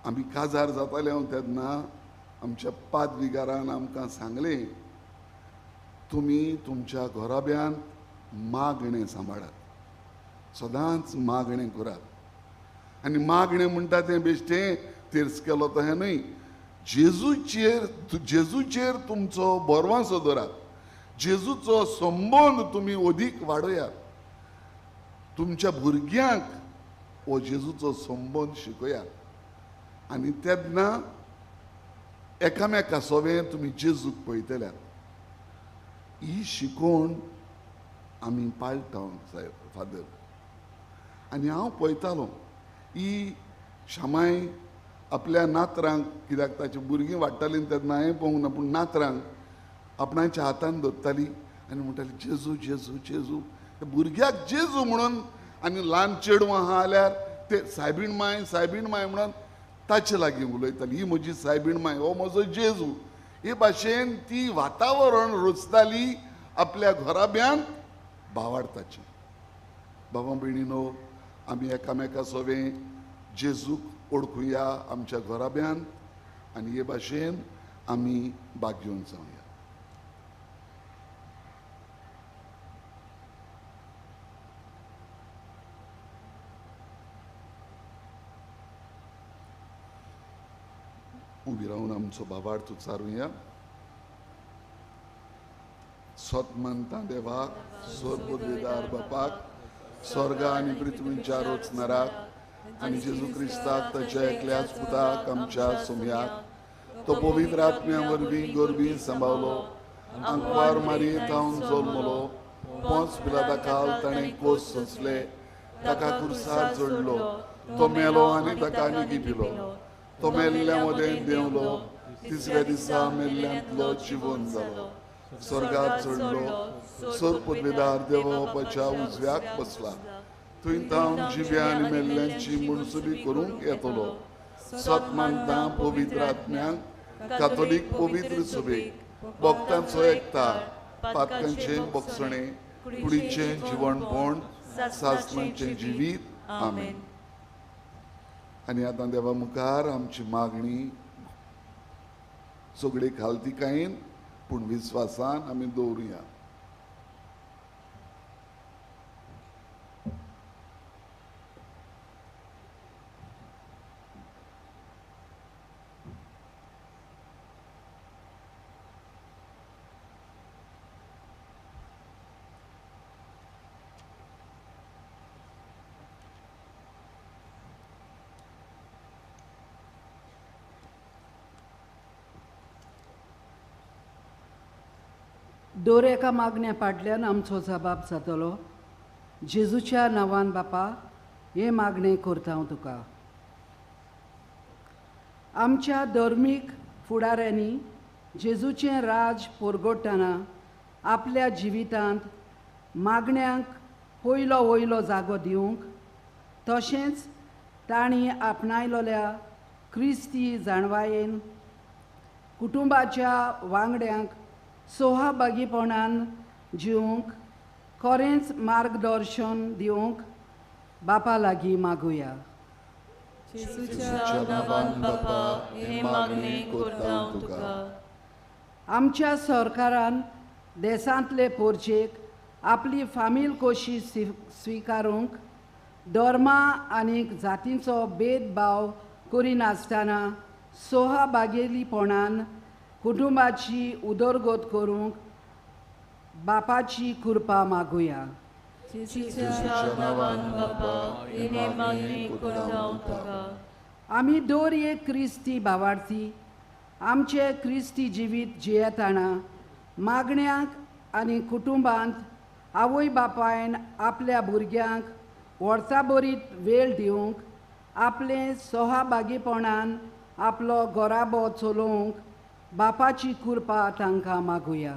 आमी काजार जाताले हांव तेन्ना आमच्या पादविगारान आमकां सांगलें, तुमी तुमच्या घराब्यांत मागणें सांबाळात, सदांच मागणें करात. आनी मागणें म्हणटा तें बेश्टें तेर्स केलो तशें न्हय, जेजूचेर तुमचो भरवंसो दवरात, जेजूचो संबंद तुमी अदीक वाडयात, तुमच्या भुरग्यांक हो जेजूचो संबंद शिकयात. आनी तेन्ना एकामेका सोवें तुमी जेजूक पळयतल्यात. ही शिकवण आमी पाळटा सायब फादर. आनी हांव पळयतालो ही शामाय आपल्या नातरांक, कित्याक ताची भुरगीं वाडटालीं तेन्ना हांवें पळोवंक ना, पूण नातरांक आपणाच्या हातान धरताली आनी म्हणटाली जेजू जेजू जेजू. भुरग्याक जेजू म्हणून, आनी ल्हान चेडवां आहा जाल्यार ते सायबीण माय सायबीण माय म्हणून ताचे लागीं उलयताली, ही म्हजी सायबीण माय, हो म्हजो जेजू. हे भाशेन ती वातावरण रचताली आपल्या घराब्यांत भावार्थाची. बाबा भयणीनो, आमी एकामेका सोवें जेजूक ओळखुया आमच्या घराब्यांत आनी हे भाशेन आमी भाग्योवन जावया. उबी रावन आमचो भावार्थ उच्चारुया. सत मानता देवाक, सर्वोदयदार बापाक, स्वर्ग आनी पृथ्वीच्या रचणाराक, आनी जेजू क्रिस्ताक ताच्या एकल्याच पुताक आमच्या सोम्याक, तो पवित्र आत्म्या वरवीं गर्भी सांबावलो, आंकवार मारये थावन जल्मलो, पोंच पिलाता खाल ताणें कोस सोंसले, ताका कुर्सार जोडलो, तो मेलो आनी ताका निगी पिलो. तो मेल्ल्या मदें देंवलो, तिसऱ्या दिसा मेल्ल्यांतलो जिवन जालो, स्वर्गार चडलो, सोर पदवेदार देवबापाच्या उजव्याक बसला. थंय थावन जिव्या आनी मेल्ल्यांची मुणसुबी करूंक येतलो. सत मानता पवित्र आत्म्यांक, कातोलीक पवित्र सभेक, भक्तांचो एकता, पातकांचें बक्षणें, कुडीचें जिवनपण, सासणाचें जिवीत. आमेन. आनी आतां देवा मुखार आमची मागणी सगळे खालतिकायेन पूण विस्वासान आमी दवरुया. दर एका मागण्या पाडल्यान आमचो जबाब जातलो. जेजूच्या नांवान बापा हें मागणें करता हांव तुका. आमच्या धर्मीक फुडाऱ्यांनी जेजूचें राज परगटतना आपल्या जिवितांत मागण्यांक पयलो वयलो जागो दिवंक, तशेंच तांणी आपणायलोल्या क्रिस्ती जाणवायेन कुटुंबाच्या वांगड्यांक सोहाभागीपणान जिवंक खरेंच मार्गदर्शन दिवंक बापा लागीं मागुया. आमच्या सरकारान देशांतले पोरचेक आपली फामील कशी स्विकारूंक, धर्मा आनी जातींचो भेदभाव करिनासतना सोहाभागेलीपणान कुटुंबाची उदरगत करूंक बापाची कृपा मागुया. आमी दर एक क्रिस्ती भावार्थी आमचे क्रिस्ती जिवीत जियेतना मागण्यांक आनी कुटुंबांत आवय बापायन आपल्या भुरग्यांक वर्साभरीत वेळ दिवंक, आपले सोहाभागीपणान आपलो घराबो चलोवंक बापाची कृपा तांकां मागुया.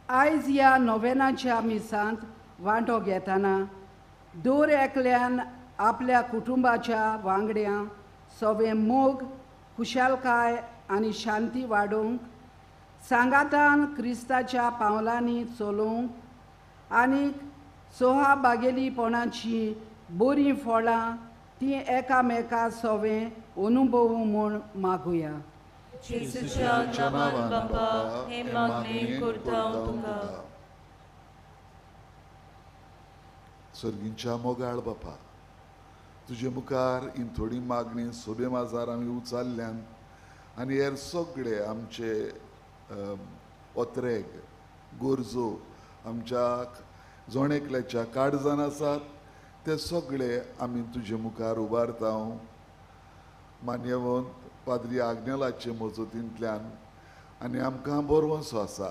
आयज ह्या नोवेनाच्या मिसांत वांटो घेतना दर एकल्यान आपल्या कुटुंबाच्या वांगड्यां सवे मोग, खुशालकाय आनी शांती वाडोवंक, सांगातान क्रिस्ताच्या पावलांनी चलोवंक आनी सोहाभागेलीपणाची बरीं फळां ती एकामेका सवे अनुभव म्हूण मागुया. सर्गींच्या मोगाळ बापा, तुजे मुखार ही थोडी मागणी सोबे माजार आमी उचारल्यान आनी हेर सगळे आमचे ओत्रेग गरजो आमच्या जण एकल्याच्या काळजान आसात ते सगळे आमी तुजे मुखार उबारता. मान्यवंत पाद्री आग्नेलाचे मजतींतल्यान आनी आमकां बरोवंसो आसा,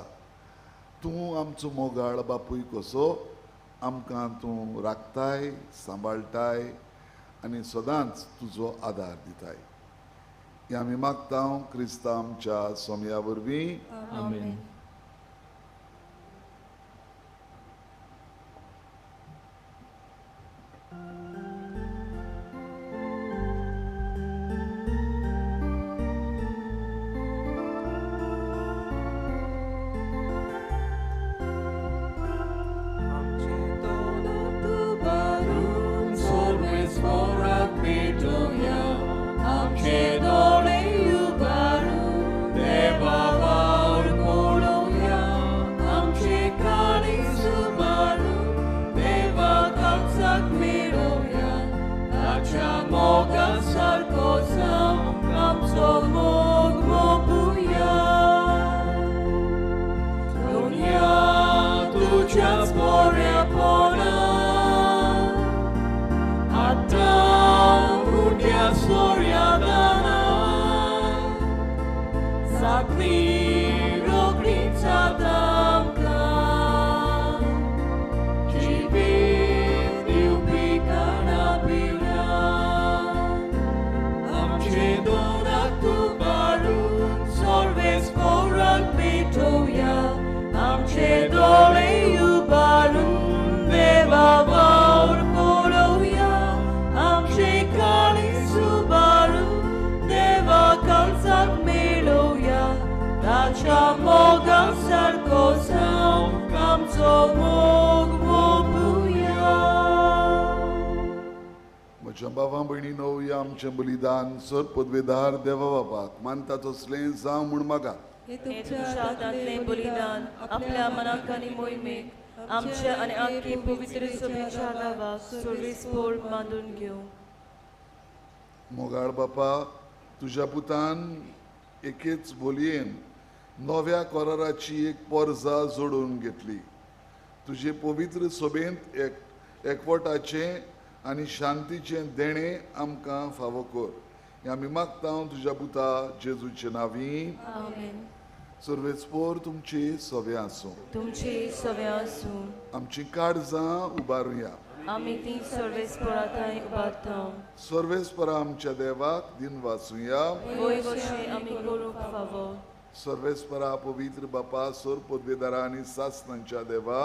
तूं आमचो मोगाळ बापूय कसो आमकां तूं राखताय, सांबाळटाय आनी सदांच तुजो आदार दिताय. हें आमी मागता क्रिस्ता आमच्या सोमया वरवीं. आमेन. आमचे दोळे उबारून देवा वावर पळोवया. मागणी रोखडीच जाता आमकां जिवीत दिवपी खाणा पिवणा आमचे दोनाक उबारून सर्वेस पोराक भेटोवया आमचे दोळे उबारून देवा वावर पळोवया आमचे काळीज उबारून देवा काळजाक मेळोवया ताच्या मोगा सारको जावंक आमचो मोग मोगुया. म्हज्या भावां भयणीनो ह्या आमचें बलिदान सर पदवेदार देवा बापाक मानता तसलें जावं म्हूण मागात. हे तुमच्या हातांतलें बलिदान आपल्या मनाक आनी मोहिमेक आमच्या आनी आख्खे पवित्र सभेच्या नांवाक सर्वेस्पोर मानून घेवं. मोगाळ बापा, तुज्या पुतान एकेच बोलयेन नव्या कराराची एक पोरजा जोडून घेतली. तुजे पवित्र सभेंत एकवटाचें आनी शांतीचें देणें आमकां फावो कर. हें आमी मागता तुज्या पुता जेजूचे नांवी. आमेन. सर्वेस्पोर तुमचे सवे आसूं. तुमचे सवे आसूं. आमची काळजां उबारुया. आमी ती सर्वेस्पोरा थंय उबारता. सर्वेस्परा आमच्या देवाक दिन वाचुया. वय वशें आमी करूंक फावो. सर्वेस्परा पवित्र बापा, सोर पदवेदारा आनी सासनांच्या देवा,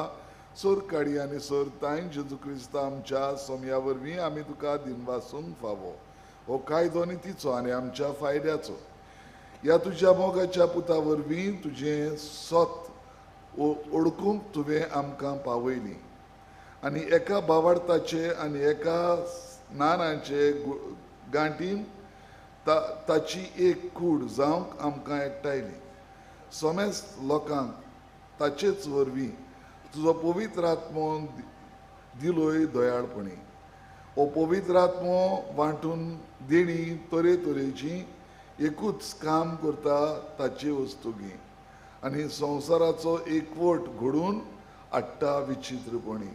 सोर काडी आनी सोर ताईन जेजू क्रिस्ता आमच्या सोमया वरवीं आमी तुका दिन वाचूंक फावो. हो कायदो आनी तिचो आनी आमच्या फायद्याचो. ह्या तुज्या मोगाच्या पुता वरवीं तुजें सत ओळखूंक तुवें आमकां पावयली आनी एका भावार्थाचे आनी एका नानाचे गांठीन ताची एक कूड जावंक आमकां एकठांयली. समेस्त लोकांक ताचेच वरवीं तुजो पवित्र आत्मो दिलोय दयाळपणी. हो पवित्र आत्मो वांटून देणी तरेतरेची एकूच काम करता ताचे वस्तुगी आनी संवसाराचो एकवट घडून हाडटा विचित्रपणी.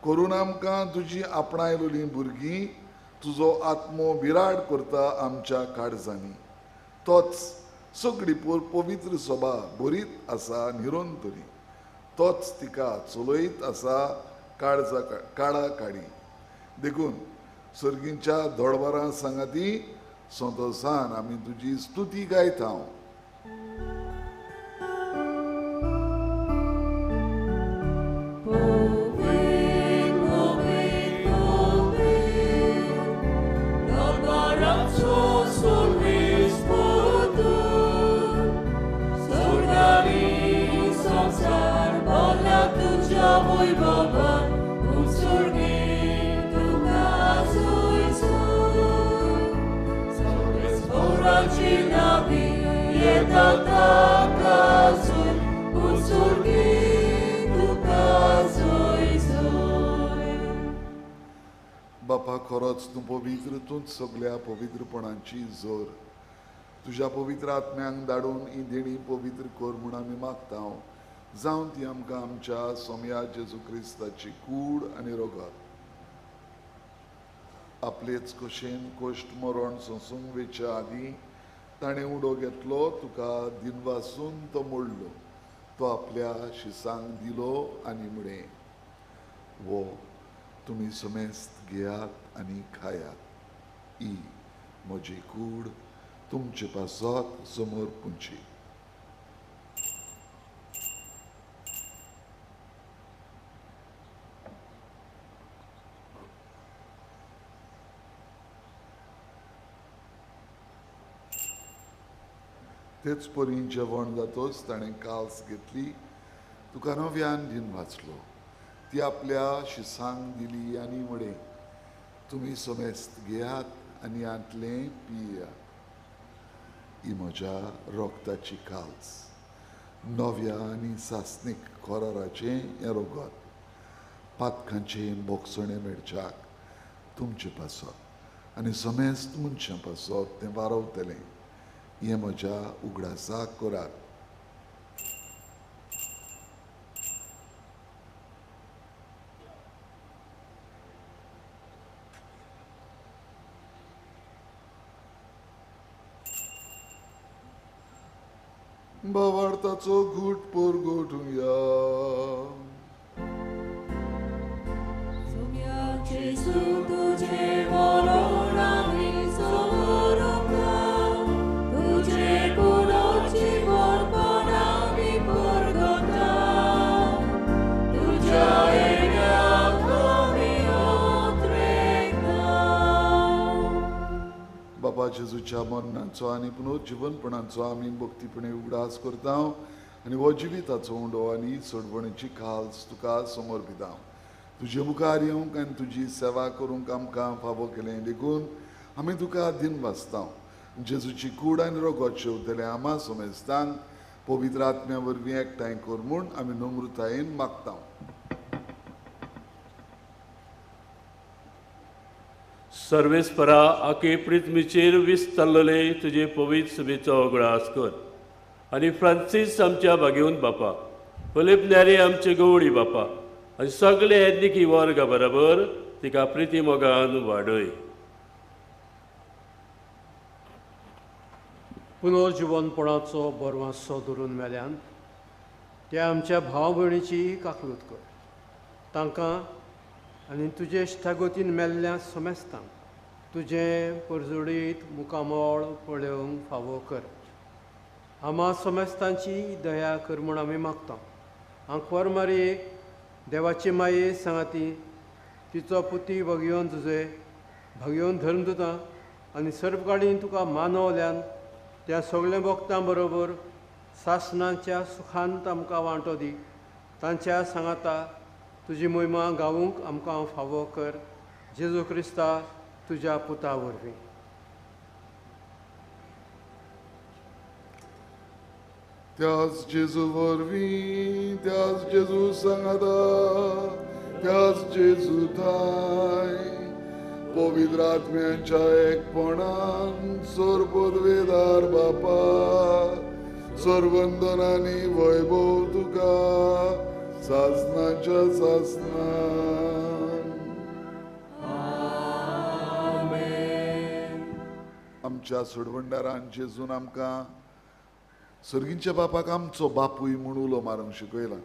करून आमकां तुजी आपणायलोलीं भुरगीं तुजो आत्मो विराट करता आमच्या काळजांनी. तोच सगळी पवित्र सभा बरीत आसा निरंतरी. तोच तिका चलयत आसा काळजा काळा काडी. देखून सर्गींच्या धोडवारां सांगाती संतोसान आमी तुजी स्तुती गायता. बापा, खरोच तूं पवित्र, तूंच सगल्या पवित्रपणाची जोर. तुज्या पवित्र आत्म्यांक धाडून ही देणी पवित्र कर म्हूण आमी मागता. जावं ती आमकां आमच्या सोमया जेजू क्रिस्ताची कूड आनी रोगत. आपलेच कशेन कश्ट मरण सोंसूंक वेच्या आदीं ताणें उडो घेतलो, तुका दिनवासून तो मोडलो, तो आपल्या शिसांक दिलो आनी म्हळें, वो तुमी समेस्त घेयात आनी खायात. ही म्हजी कूड तुमचे पासत समोर पुंची. तेच परी जेवण जातोच ताणें काल्स घेतली, तुका नव्यान दिन वाचलो, ती आपल्या शिसांक दिली आनी म्हळें, तुमी समेस्त घेयात आनी हांतलें पियात. ही म्हज्या रोगताची काल्स, नव्या आनी सासणीक कराराचें हें रोगत. पातकांचें बोगसणें मेळच्याक तुमचे पासत आनी समेस्त मनशां पासत तें वारवतलें. हें म्हज्या उगडासाक करात. भावार्थाचो घूट परगटुया. जेजू तुझे मरण आमी समर्पता, तुझे पुनर्जीवनपण आमी परगटा, तुझ्या येण्याक आमी ओत्रेकता. बाबा जेजूच्या मरणाचो आनी पुनर्जीवनपणाचो आमी भक्तीपणे उगडास करता आनी हो जिविताचो उंडो आनी सोडवणेची खास तुका समर्पिता. तुजे मुखार येवंक आनी तुजी सेवा करूंक आमकां फावो केलें देखून आमी तुका दिन वाचता. जेजूची कूड आनी रोगोत शेवतले आमा समेस्तांक पवित्र आत्म्या वरवीं एकठांय कर म्हूण आमी नम्रतायेन मागता. सर्वेस्परा आखे पृथ्वीचेर विस्तारलेले तुजे पवित्र सभेचो उगडास कर आनी फ्रांसीस आमच्या भागेवन बापा, फिलीप न्यारे आमचे गवळी बापा आनी सगळे येदनिकी वर्गा बराबर तिका प्रिती मोगान वाडय. पुनर्जिवनपणाचो बरवासो धरून मेल्यान त्या आमच्या भाव भयणीची काकलूत कर. तांकां आनी तुजे इश्टागतीन मेल्ल्या समेस्तांक तुजें परजोडीत मुखामळ पळोवंक फावो कर. आमा समेस्तांची दया कर म्हूण आमी मागता. आंकवार मारयेक देवाची माये सांगाती तिचो पुती भगयोन तुजे भगयोन धर्मदुतां आनी सर्वकाळीन तुका मानवल्यान त्या सगळ्या भक्तां बरोबर सासणाच्या सुखांत आमकां वांटो दी. तांच्या सांगाता तुजी मोहिमा गावूंक आमकां फावो कर. जेजू क्रिस्ता तुज्या पुता वरवीं. त्याच जेजू वरवीं, त्याच जेजू सांगाता, त्याच जेजू थाय पवित्र आत्म्यांच्या एकपणान सर्वपदवेदार बापा सर्वंदन आनी वैभव तुका सासनाच्या सासनान. आमच्या सोडवणदारान जेजून आमकां सर्गींच्या बापाक आमचो बापूय म्हूण उलो मारूंक शिकयला.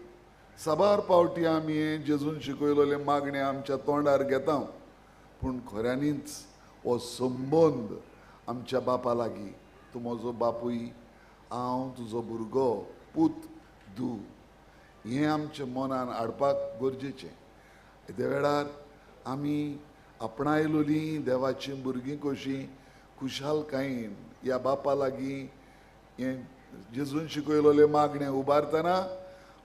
साबार पावटी आमी जेजून शिकयलेलें मागणें आमच्या तोंडार घेता, पूण खऱ्यांनीच हो संबंद आमच्या बापा लागीं, तूं म्हजो बापूय, हांव तुजो भुरगो, पूत, धूव, हें आमच्या मनान हाडपाक गरजेचें. त्या वेळार आमी आपणायलोलीं देवाचीं भुरगीं कशीं खुशालकायेन ह्या बापा लागीं हें जेजून शिकयलेलें मागणें उबारतना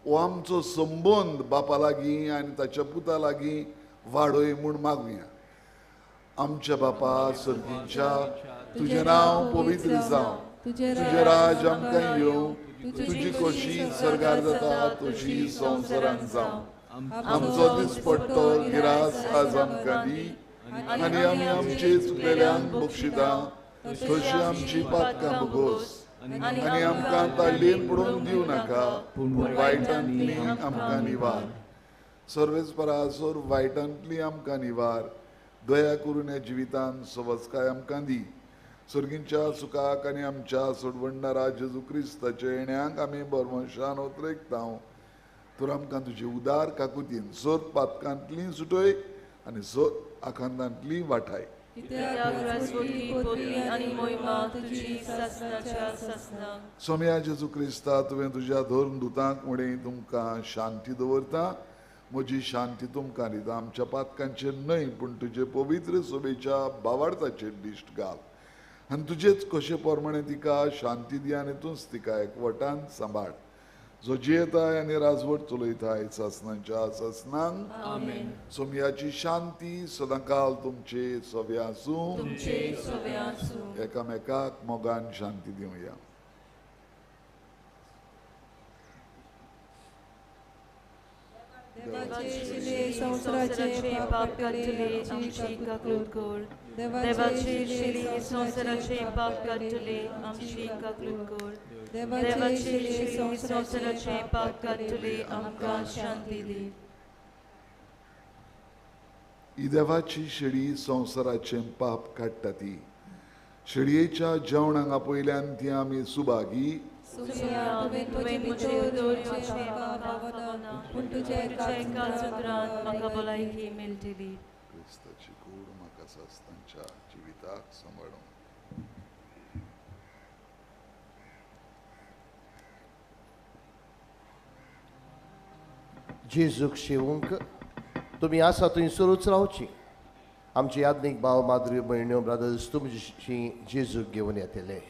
हो आमचो संबंद बापा लागीं आनी ताच्या पुता लागीं वाडय म्हूण मागुया. आमच्या बापा सर्गींच्या, तुजें नांव पवित्र जावं, तुजें राज आमकां येवं, तुजी खोशी सर्गार जाता तशी संवसारांत जावं. आमचो दिसपट्टो गिरास आज आमकां दी आनी आमी आमचे चुकलेल्यांक बक्षिता तशी आमची पातकां भोगोस आनी आमकां ताळयेन पडून दिवं नाका, पूण वायटांतली आमकां निवार. सर्वेस्परा सोर वायटांतली आमकां निवार. दया करून ह्या जिवितान सवस्काय आमकां दी. सर्गींच्या सुखाक आनी आमच्या सोडवणदारा जेजू क्रिस्ताच्या येण्याक आमी बरमशान ओतरेकता. तर आमकां तुजे उदार काकुतीन सोर पातकांतली सुटय आनी सोर आखांतांतली वाठाय. सोम्या जेजू क्रिस्ता, तुवें तुज्या धर्म दुतांक म्हणें तुमकां शांती दवरता, म्हजी शांती तुमकां दिता. आमच्या पातकांचेर न्हय पूण तुजे पवित्र सभेच्या बावार्थाचेर दिश्ट घाल आनी तुजेच कशे प्रमाणे तिका शांती दी आनी तूंच तिका एकवटान सांबाळ. जो जियेताय आनी राजवट चलयताय सासणाच्या सासणांक. सोमयाची शांती सदांकाल तुमचे सव्या आसूं. एकामेकाक मोगान शांती दिवया. संवसाराचे पाप काडटले आमची काकूत कर. देवाची शिली संवसाराचे पाप काडटले आमची काकूत कर. देवाची शिली संवसाराचे पाप काडटले आमकां शांती दी. ही देवाची शेळी संवसाराचें पाप काडटा ती शेळयेच्या जेवणाक आपयल्यान ती आमी सुभागी तुवें म्हजे भितर येवचें पावना, पूण तुज्या एकाच उतरान म्हाका भलायकी मेळटली. क्रिस्ताची कूड म्हाका सस्तांच्या जिविताक सांबाळूं. जेजूक शेवूंक तुमी आसा थंयसरूच रावची. आमची आदनीक भाव माद्री भयण्यो ब्रदर्स तुमची जेजूक घेवन येतले.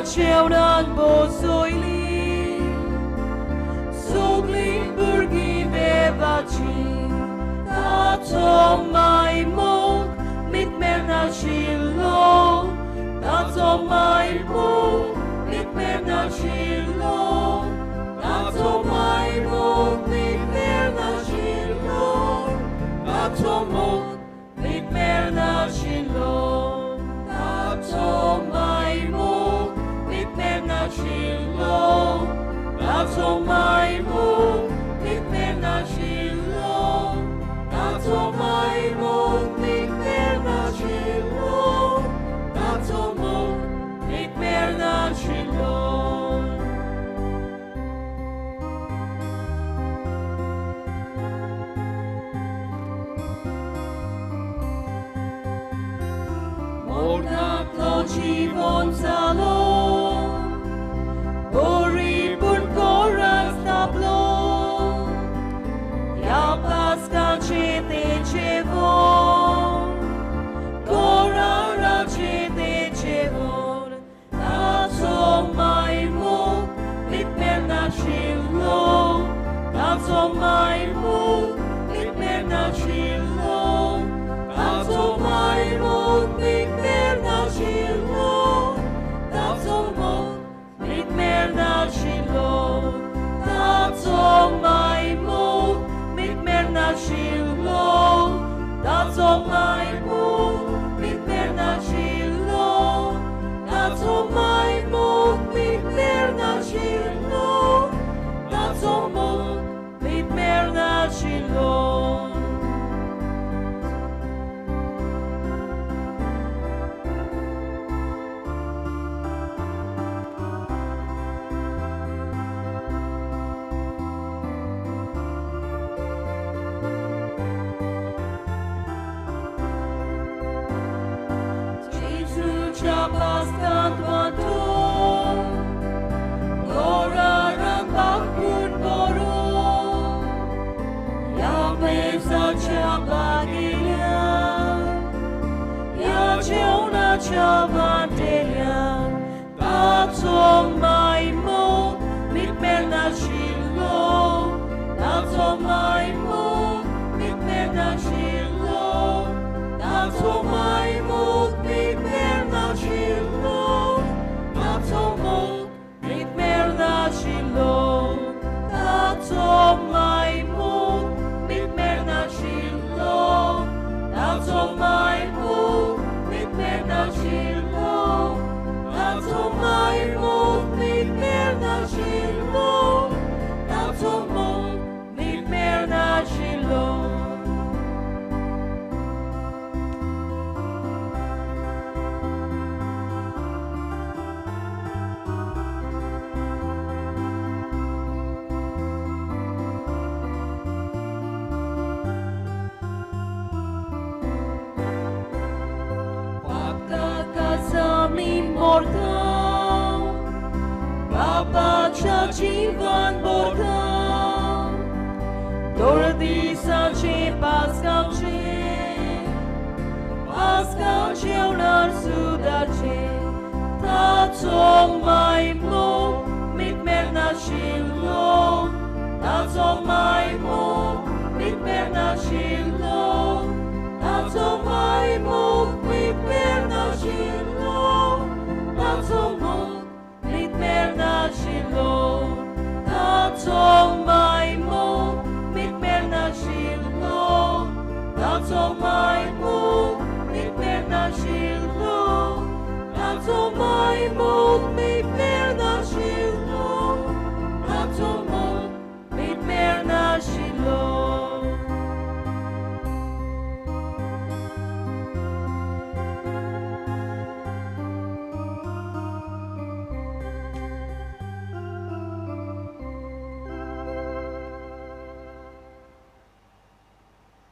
जेवणाक बसयली सगळीं भुरगीं देवाची, ताचो मायमोग मितमेर नाशिल्लो, ताचो मायमोग मितमेर नाशिल्लो, ताचो मायमोग मितमेर नाशिल्लो, ताचो मोग मितमेर नाशिल्लो, ताचो मायमोग मितमेर नाशिल्लो, ताचो मायमोग मितमेर नाशिल्लो, ताचो मायमोग मितमेर नाशिल्लो, ताचो मोग मितमेर नाशिल्लो. मोरनांतलो जिवन जालो, परिपूर्ण कोरास दाबलो, ह्या पास्काचें तें जेवण, कोराराचें तें जेवण, ताचो मायमोग मितमेर नाशिल्लो, ताचो मायमोग मितमेर नाशिल्लो, ताचो मायमोग मितमेर नाशिल्लो, ताचो मोग मितमेर नाशिल्लो, ताचो मायमोग मितमेर नाशिल्लो, ताचो मायमोग मितमेर नाशिल्लो, ताचो मायमोग मितमेर नाशिल्लो, ताचो मोग मितमेर नाशिल्लो. Taco maimo mit mernashilo, taco maimo mit mernashilo, taco maimo mit mernashilo, taco mo mit mernashilo, taco maimo mit mernashilo. जीवन बोरता दोळ दिसाचे पासगांवचे पासगांव जेवणार सुदारचे ताचो मायमो मिटमेर नाशिल्लो ताचो मायमो मिटमेर नाशिल्लो ताचो मायमो मिटमेर नाशिल्लो ताचो मोग मिटमेर नाशिल्लो ताचो मायमो मिटमेर नाशिल्लो ताचो मायमो मिटमेर नाशिल्लो ताचो मायमो मिटमेर नाशिल्लो ताचो मोग मिटमेर नाशिल्लो.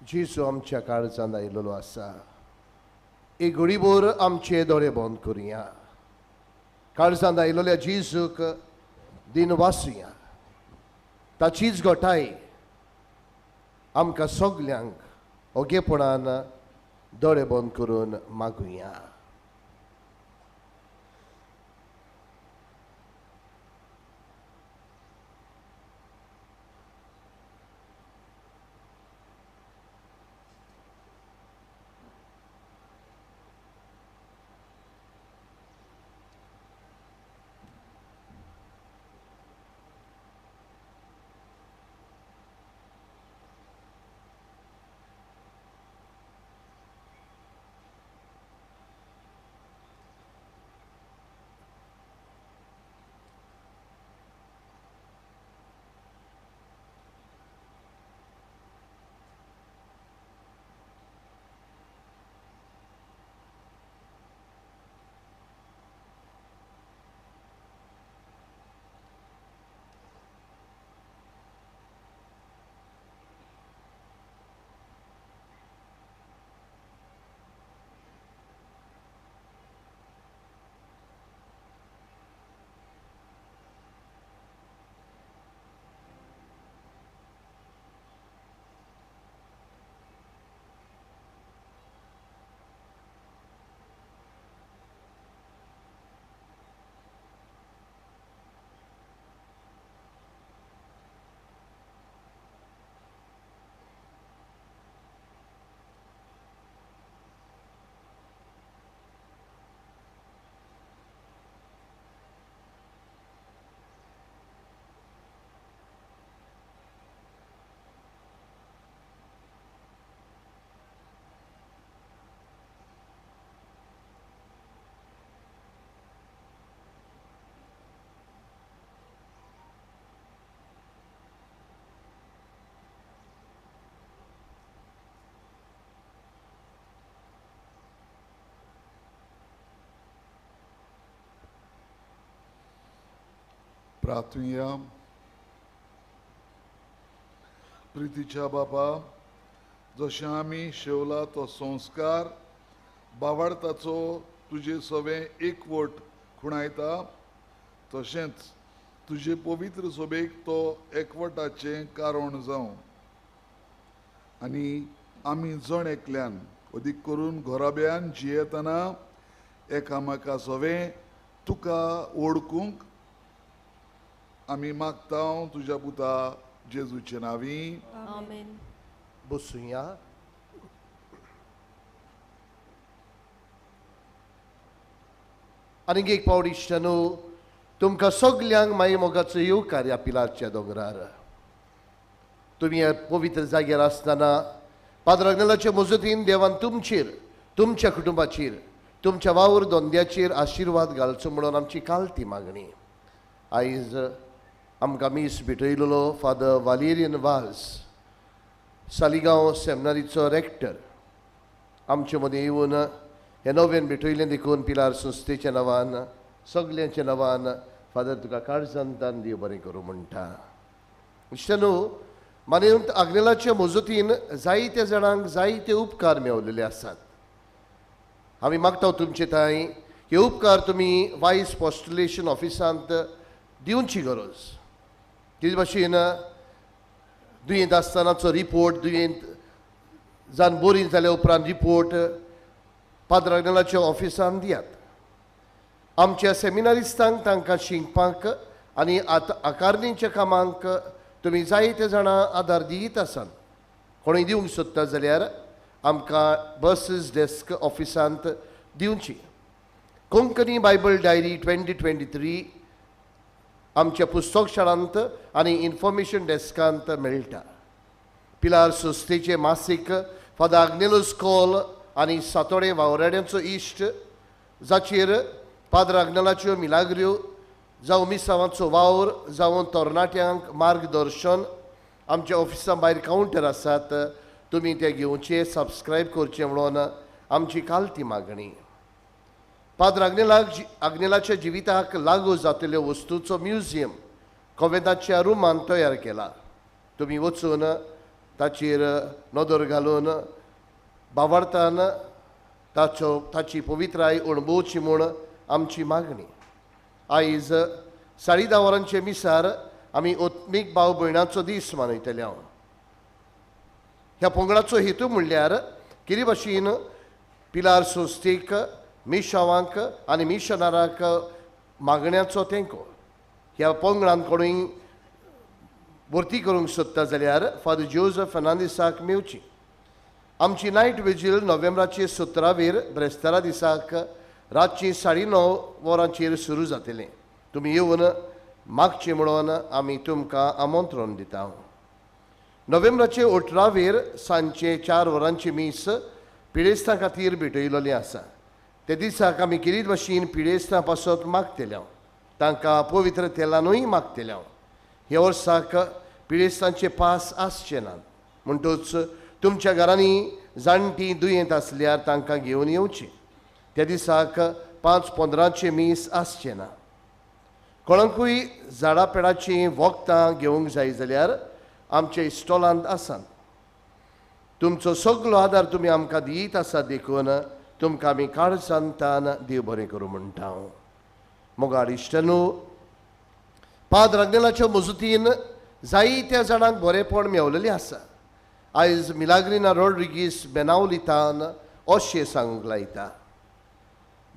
जेजू आमच्या काळजांत आयिल्लो आसा. एक घडीभर आमचे दोळे बंद करुया. काळजांत आयिल्ल्या जेजूक दिन वाचुया. ताचीच घटाय आमकां सगल्यांक ओगेपणान दोळे बंद करून मागुया. प्रार्थुया. प्रितीच्या बापा, जशें आमी शेवला तो संस्कार बावाडताचो तुजे सवें एकवट खुणायता, तशेंच तुजे पवित्र सोबेक तो एकवटाचें कारण जावं आनी आमी जण एकल्यान अदीक करून घराब्यान जियेतना एकामेका सवें तुका वळखूंक आमी मागता तुज्या पुता जेजूचे नांवी. आमेन. बसुया. आनीक एक पावट इश्टांनो, तुमकां सगल्यांक माई मोगाचो येवकार ह्या पिलारच्या दोंगरार. तुमी ह्या पवित्र जाग्यार आसतना पाद्र आग्नेलाचे मजतीन देवान तुमचेर, तुमच्या कुटुंबाचेर, तुमच्या वावर धंद्याचेर आशिर्वाद घालचो म्हणून आमची कालती मागणी. आयज आमकां मीस भेटयलेलो फादर वालेरियन वाज, सालिगांव सेमिनारीचो रेक्टर, आमचे मदीं येवन हें नव्यान भेटयलें देखून पिलार संस्थेच्या नांवान, सगल्यांच्या नांवान फादर तुका काळजांतान देव बरें करूं म्हणटा. इश्टांनो, मानेवंत आग्नेलाचे मजतीन जायत्या जाणांक जायते उपकार मेवलेले आसात. आमी मागता तुमचे थंय हे उपकार तुमी वायस पोस्टुलेशन ऑफिसांत दिवची गरज. कितें भाशेन दुयेंत आसतनाचो रिपोर्ट, दुयेंत जावन बरी जाल्या उपरांत रिपोर्ट पाद्र आग्नेलाच्या ऑफिसान दियात. आमच्या सेमिनारिस्तांक तांकां शिकपाक आनी आकारणीच्या कामांक तुमी जायते जाणां आदार दीत आसात. कोणूय दिवंक सोदता जाल्यार आमकां बसीस डेस्क ऑफिसांत दिवची. कोंकणी बायबल डायरी 2023 आमच्या पुस्तक शाळांत आनी इन्फॉर्मेशन डेस्कांत मेळटा. पिलार संस्थेचे मासीक फादर आग्नेलोस कॉल आनी सातोडे वावराड्यांचो इश्ट जाचेर पाद्र आग्नेलाच्यो मिलाग्र्यो जावं मिसावांचो वावर जावं तरणाट्यांक मार्गदर्शन आमच्या ऑफिसा भायर कावंटर आसात, तुमी ते घेवचे, सबस्क्रायब करचें म्हणून आमची कालती मागणी. पाद्र आग्नेलाक आग्नेलाच्या जिविताक लागू जातल्यो वस्तूचो म्युझियम कोवेंताच्या रुमान तयार केला. तुमी वचून ताचेर नदर घालून बावडतान ताचो ताची पवित्राय अणभवची म्हूण आमची मागणी. आयज 10:30 वरांचे मिसार आमी आत्मीक भाव भयणाचो दीस मनयतले. हांव ह्या पंगडाचो हेतू म्हणल्यार कितें भाशेन पिलार संस्थेक, मिशावांक आनी मिशनाराक मागण्याचो तेंको. ह्या पंगडान कोणूय भरती करूंक सोदता जाल्यार फादर जोजफ फर्नांडीसाक मेवची. आमची नायट विजील नोव्हेंबराचे 17वेर ब्रेस्तारा दिसाक रातची 9:30 वरांचेर सुरू जातलें. तुमी येवन मागचें म्हणून आमी तुमकां आमंत्रण दिता. नोव्हेंबराचे 18वेर सांजचे 4 वरांची मीस पिडेस्तां खातीर भेटयलेली आसा. ते दिसाक आमी किरीत भाशेन पिडेस्तां पासत मागतले, तांकां पवित्र तेलानूय मागतले. ह्या वर्साक पिडेस्तांचे पास आसचे नात, म्हणटूच तुमच्या घरांनी जाणटी दुयेंत आसल्यार तांकां घेवन येवची. त्या दिसाक 5:15 मीस आसचें ना. कोणाकूय झाडां पेडाचीं वखदां घेवंक जाय जाल्यार आमच्या इस्टॉलांत आसात. तुमचो सगलो आदार तुमी आमकां दीत आसात देखून तुमकां आमी काळजांतान देव बरें करूं म्हणटा. मोगाळ इश्टानू, पाद्र आग्नेलाच्या मजुतीन जायत्या जाणांक बरेंपण मेवलेलें आसा. आयज मिलाग्रिना रॉड्रिगीस बेनावलितान अशें सांगूंक लायता,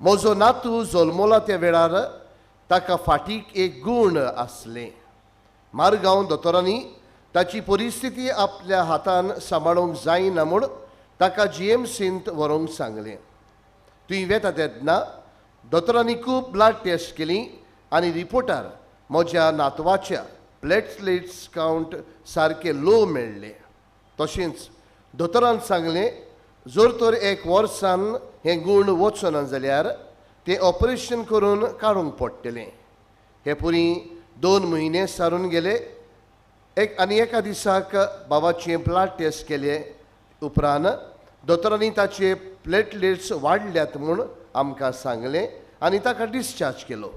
म्हजो नातू जल्मला त्या वेळार ताका फाटीक एक गूण आसलें. मारगांव दोतोरांनी ताची परिस्थिती आपल्या हातान सांबाळूंक जायना म्हूण ताका जीएमसींत व्हरूंक सांगलें. थंय वेता तेन्ना दोतोरांनी खूब ब्लड टेस्ट केली आनी रिपोर्टार म्हज्या नातवाच्या प्लेटलेट्स कावंट सारके लो मेळ्ळे. तशेंच दोतोरान सांगलें जर तर एक वर्सान हें गूण वचना जाल्यार तें ऑपरेशन करून काडूंक पडटलें. हे पुरी 2 म्हयने सारून गेले. एक आनी एका दिसाक बाबाचें ब्लड टेस्ट केले उपरांत दोतोरांनी ताचे प्लेटलेट्स वाडल्यात म्हूण आमकां सांगलें आनी ताका डिस्चार्ज केलो.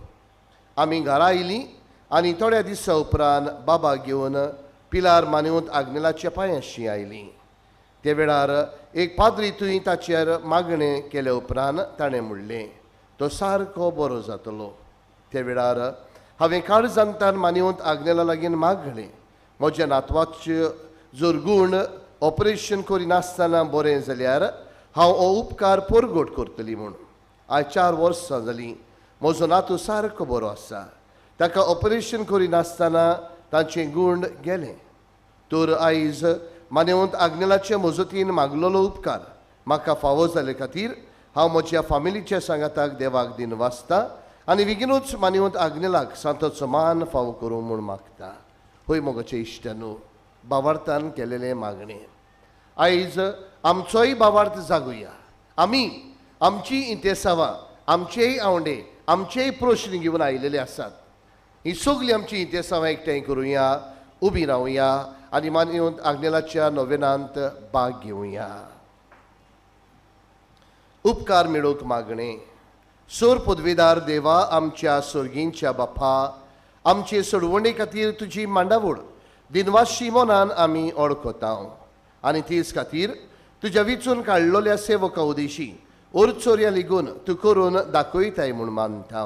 आमी घरा आयलीं आनी थोड्या दिसां उपरांत बाबा घेवन पिलार मानवत आग्नेलाच्या पांयांशी आयलीं. ते वेळार एक पाद्री थंय ताचेर मागणें केले उपरांत ताणें म्हणलें तो सारको बरो जातलो. ते वेळार हांवें काळजांतान मानवत आग्नेला लागीं मागलें, म्हज्या नातवाचे जर गूण ऑपरेशन करिनासतना बरें जाल्यार हांव हो उपकार परगट करतली म्हूण. आयज 4 वर्सां जालीं म्हजो नातू सारको बरो आसा. ताका ऑपरेशन करिनासतना तांचें गूण गेलें. तर आयज मानवत आग्नेलाचे मजतीन मागलेलो उपकार म्हाका फावो जाले खातीर हांव म्हज्या फामिलीच्या सांगाताक देवाक दिन वाचता आनी बेगीनूच मानवत आग्नेलाक सांताचो मान फावो करूं म्हूण मागता. हय मोगाचे इश्टानू, बावार्थान केलेलें मागणें आयज आमचोय बावार्थ जागुया. आमी आमची इंतेसांवां, आमचेय आवंडे, आमचेय प्रश्न घेवन आयिल्ले आसात. ही सगळीं आमची इंतेसांवां एकठांय करुया, उबी रावया आनी मानवत आग्नेलाच्या नोवेनांत भाग घेवया. उपकार मेळोवंक मागणें. सोर पदवेदार देवा, आमच्या सोर्गींच्या बापा, आमचे सोडवणे खातीर तुजी मांडावळ दिनवाशी मनान आमी ओळखता आनी तेच खातीर तुज्या विचून काडलेल्या सेवका उदेशी ओरचोरया लिगून तूं करून दाखयताय म्हूण मानता.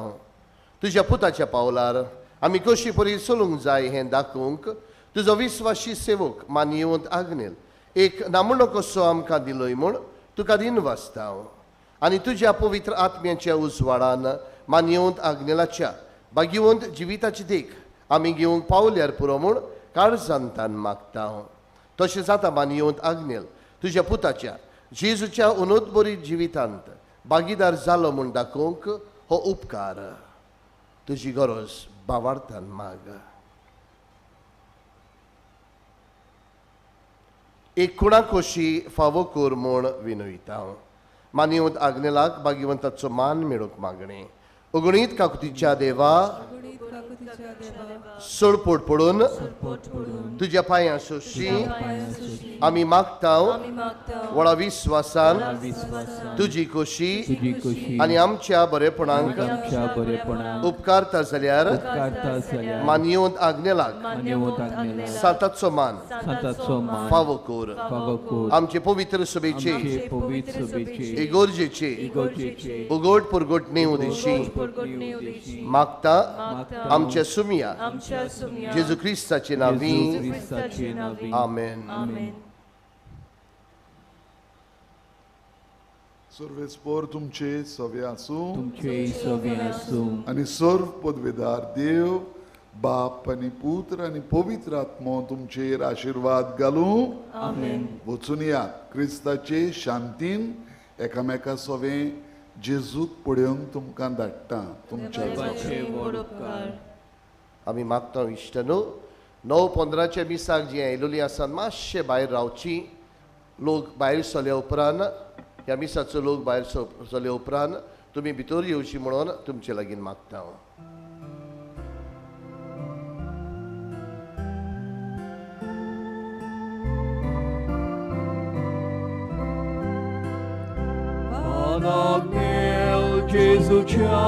तुज्या पुताच्या पावलार आमी कशी परी चलूंक जाय हें दाखोवंक तुजो विस्वाशी सेवक मानयेवंत आग्नेल एक नामणो कसो आमकां दिलोय म्हूण तुका दिन वाचता आनी तुज्या पवित्र आत्म्याच्या उजवाडान मानयेवंत आग्नेलाच्या भाग्यवंत जिविताची देख आमी घेवंक पावल्यार पुरो म्हूण काळजांतान मागता. तशें जाता मानयेवंत आग्नेल तुज्या पुताच्या जेजूच्या उनोदबरी जिवितांत भागीदार जालो म्हूण दाखोवंक हो उपकार तुजी गरज बावार्थान माग. एक कुणा खोशी फावो कर म्हूण विनयता. मानयेवंत आग्नेलाक भाग्यवंताचो मान मेळोवंक मागणें. अगणीत काकुतीच्या देवा सोडपोट पडून तुज्या पांयां सोशी आमी मागता व्हडा विस्वासान तुजी खोशी आनी आमच्या बरेपणाक उपकारता जाल्यार मानयेवंत आग्नेलाक सांताचो मान फावो कर. आमचे पवित्र सभेचे इगोर्जेचे उगोट पुरगोट नेऊ दिशी मागता आमच्या सुमिया जेजू क्रिस्ताचे नांवी. आमेन. सर्वेस्पोर तुमचे सवे आसूं आनी सर्व पदवेदार देव बाप आनी पुत्र आनी पवित्र आत्मो तुमचेर आशिर्वाद घालूं. वचून यात क्रिस्ताचे शांतीन एकामेका सवे जेजूक पळोवंक तुमकां धाडटा. तुमच्या आमी मागता इश्टनो 9:15 मिसाक जी आयलोली आसा मातशे भायर रावची. लोक भायर सरल्या उपरांत ह्या मिसाचो लोक भायर सरल्या उपरांत तुमी भितर येवची म्हणून तुमचे लागीं मागता. Jesuच्या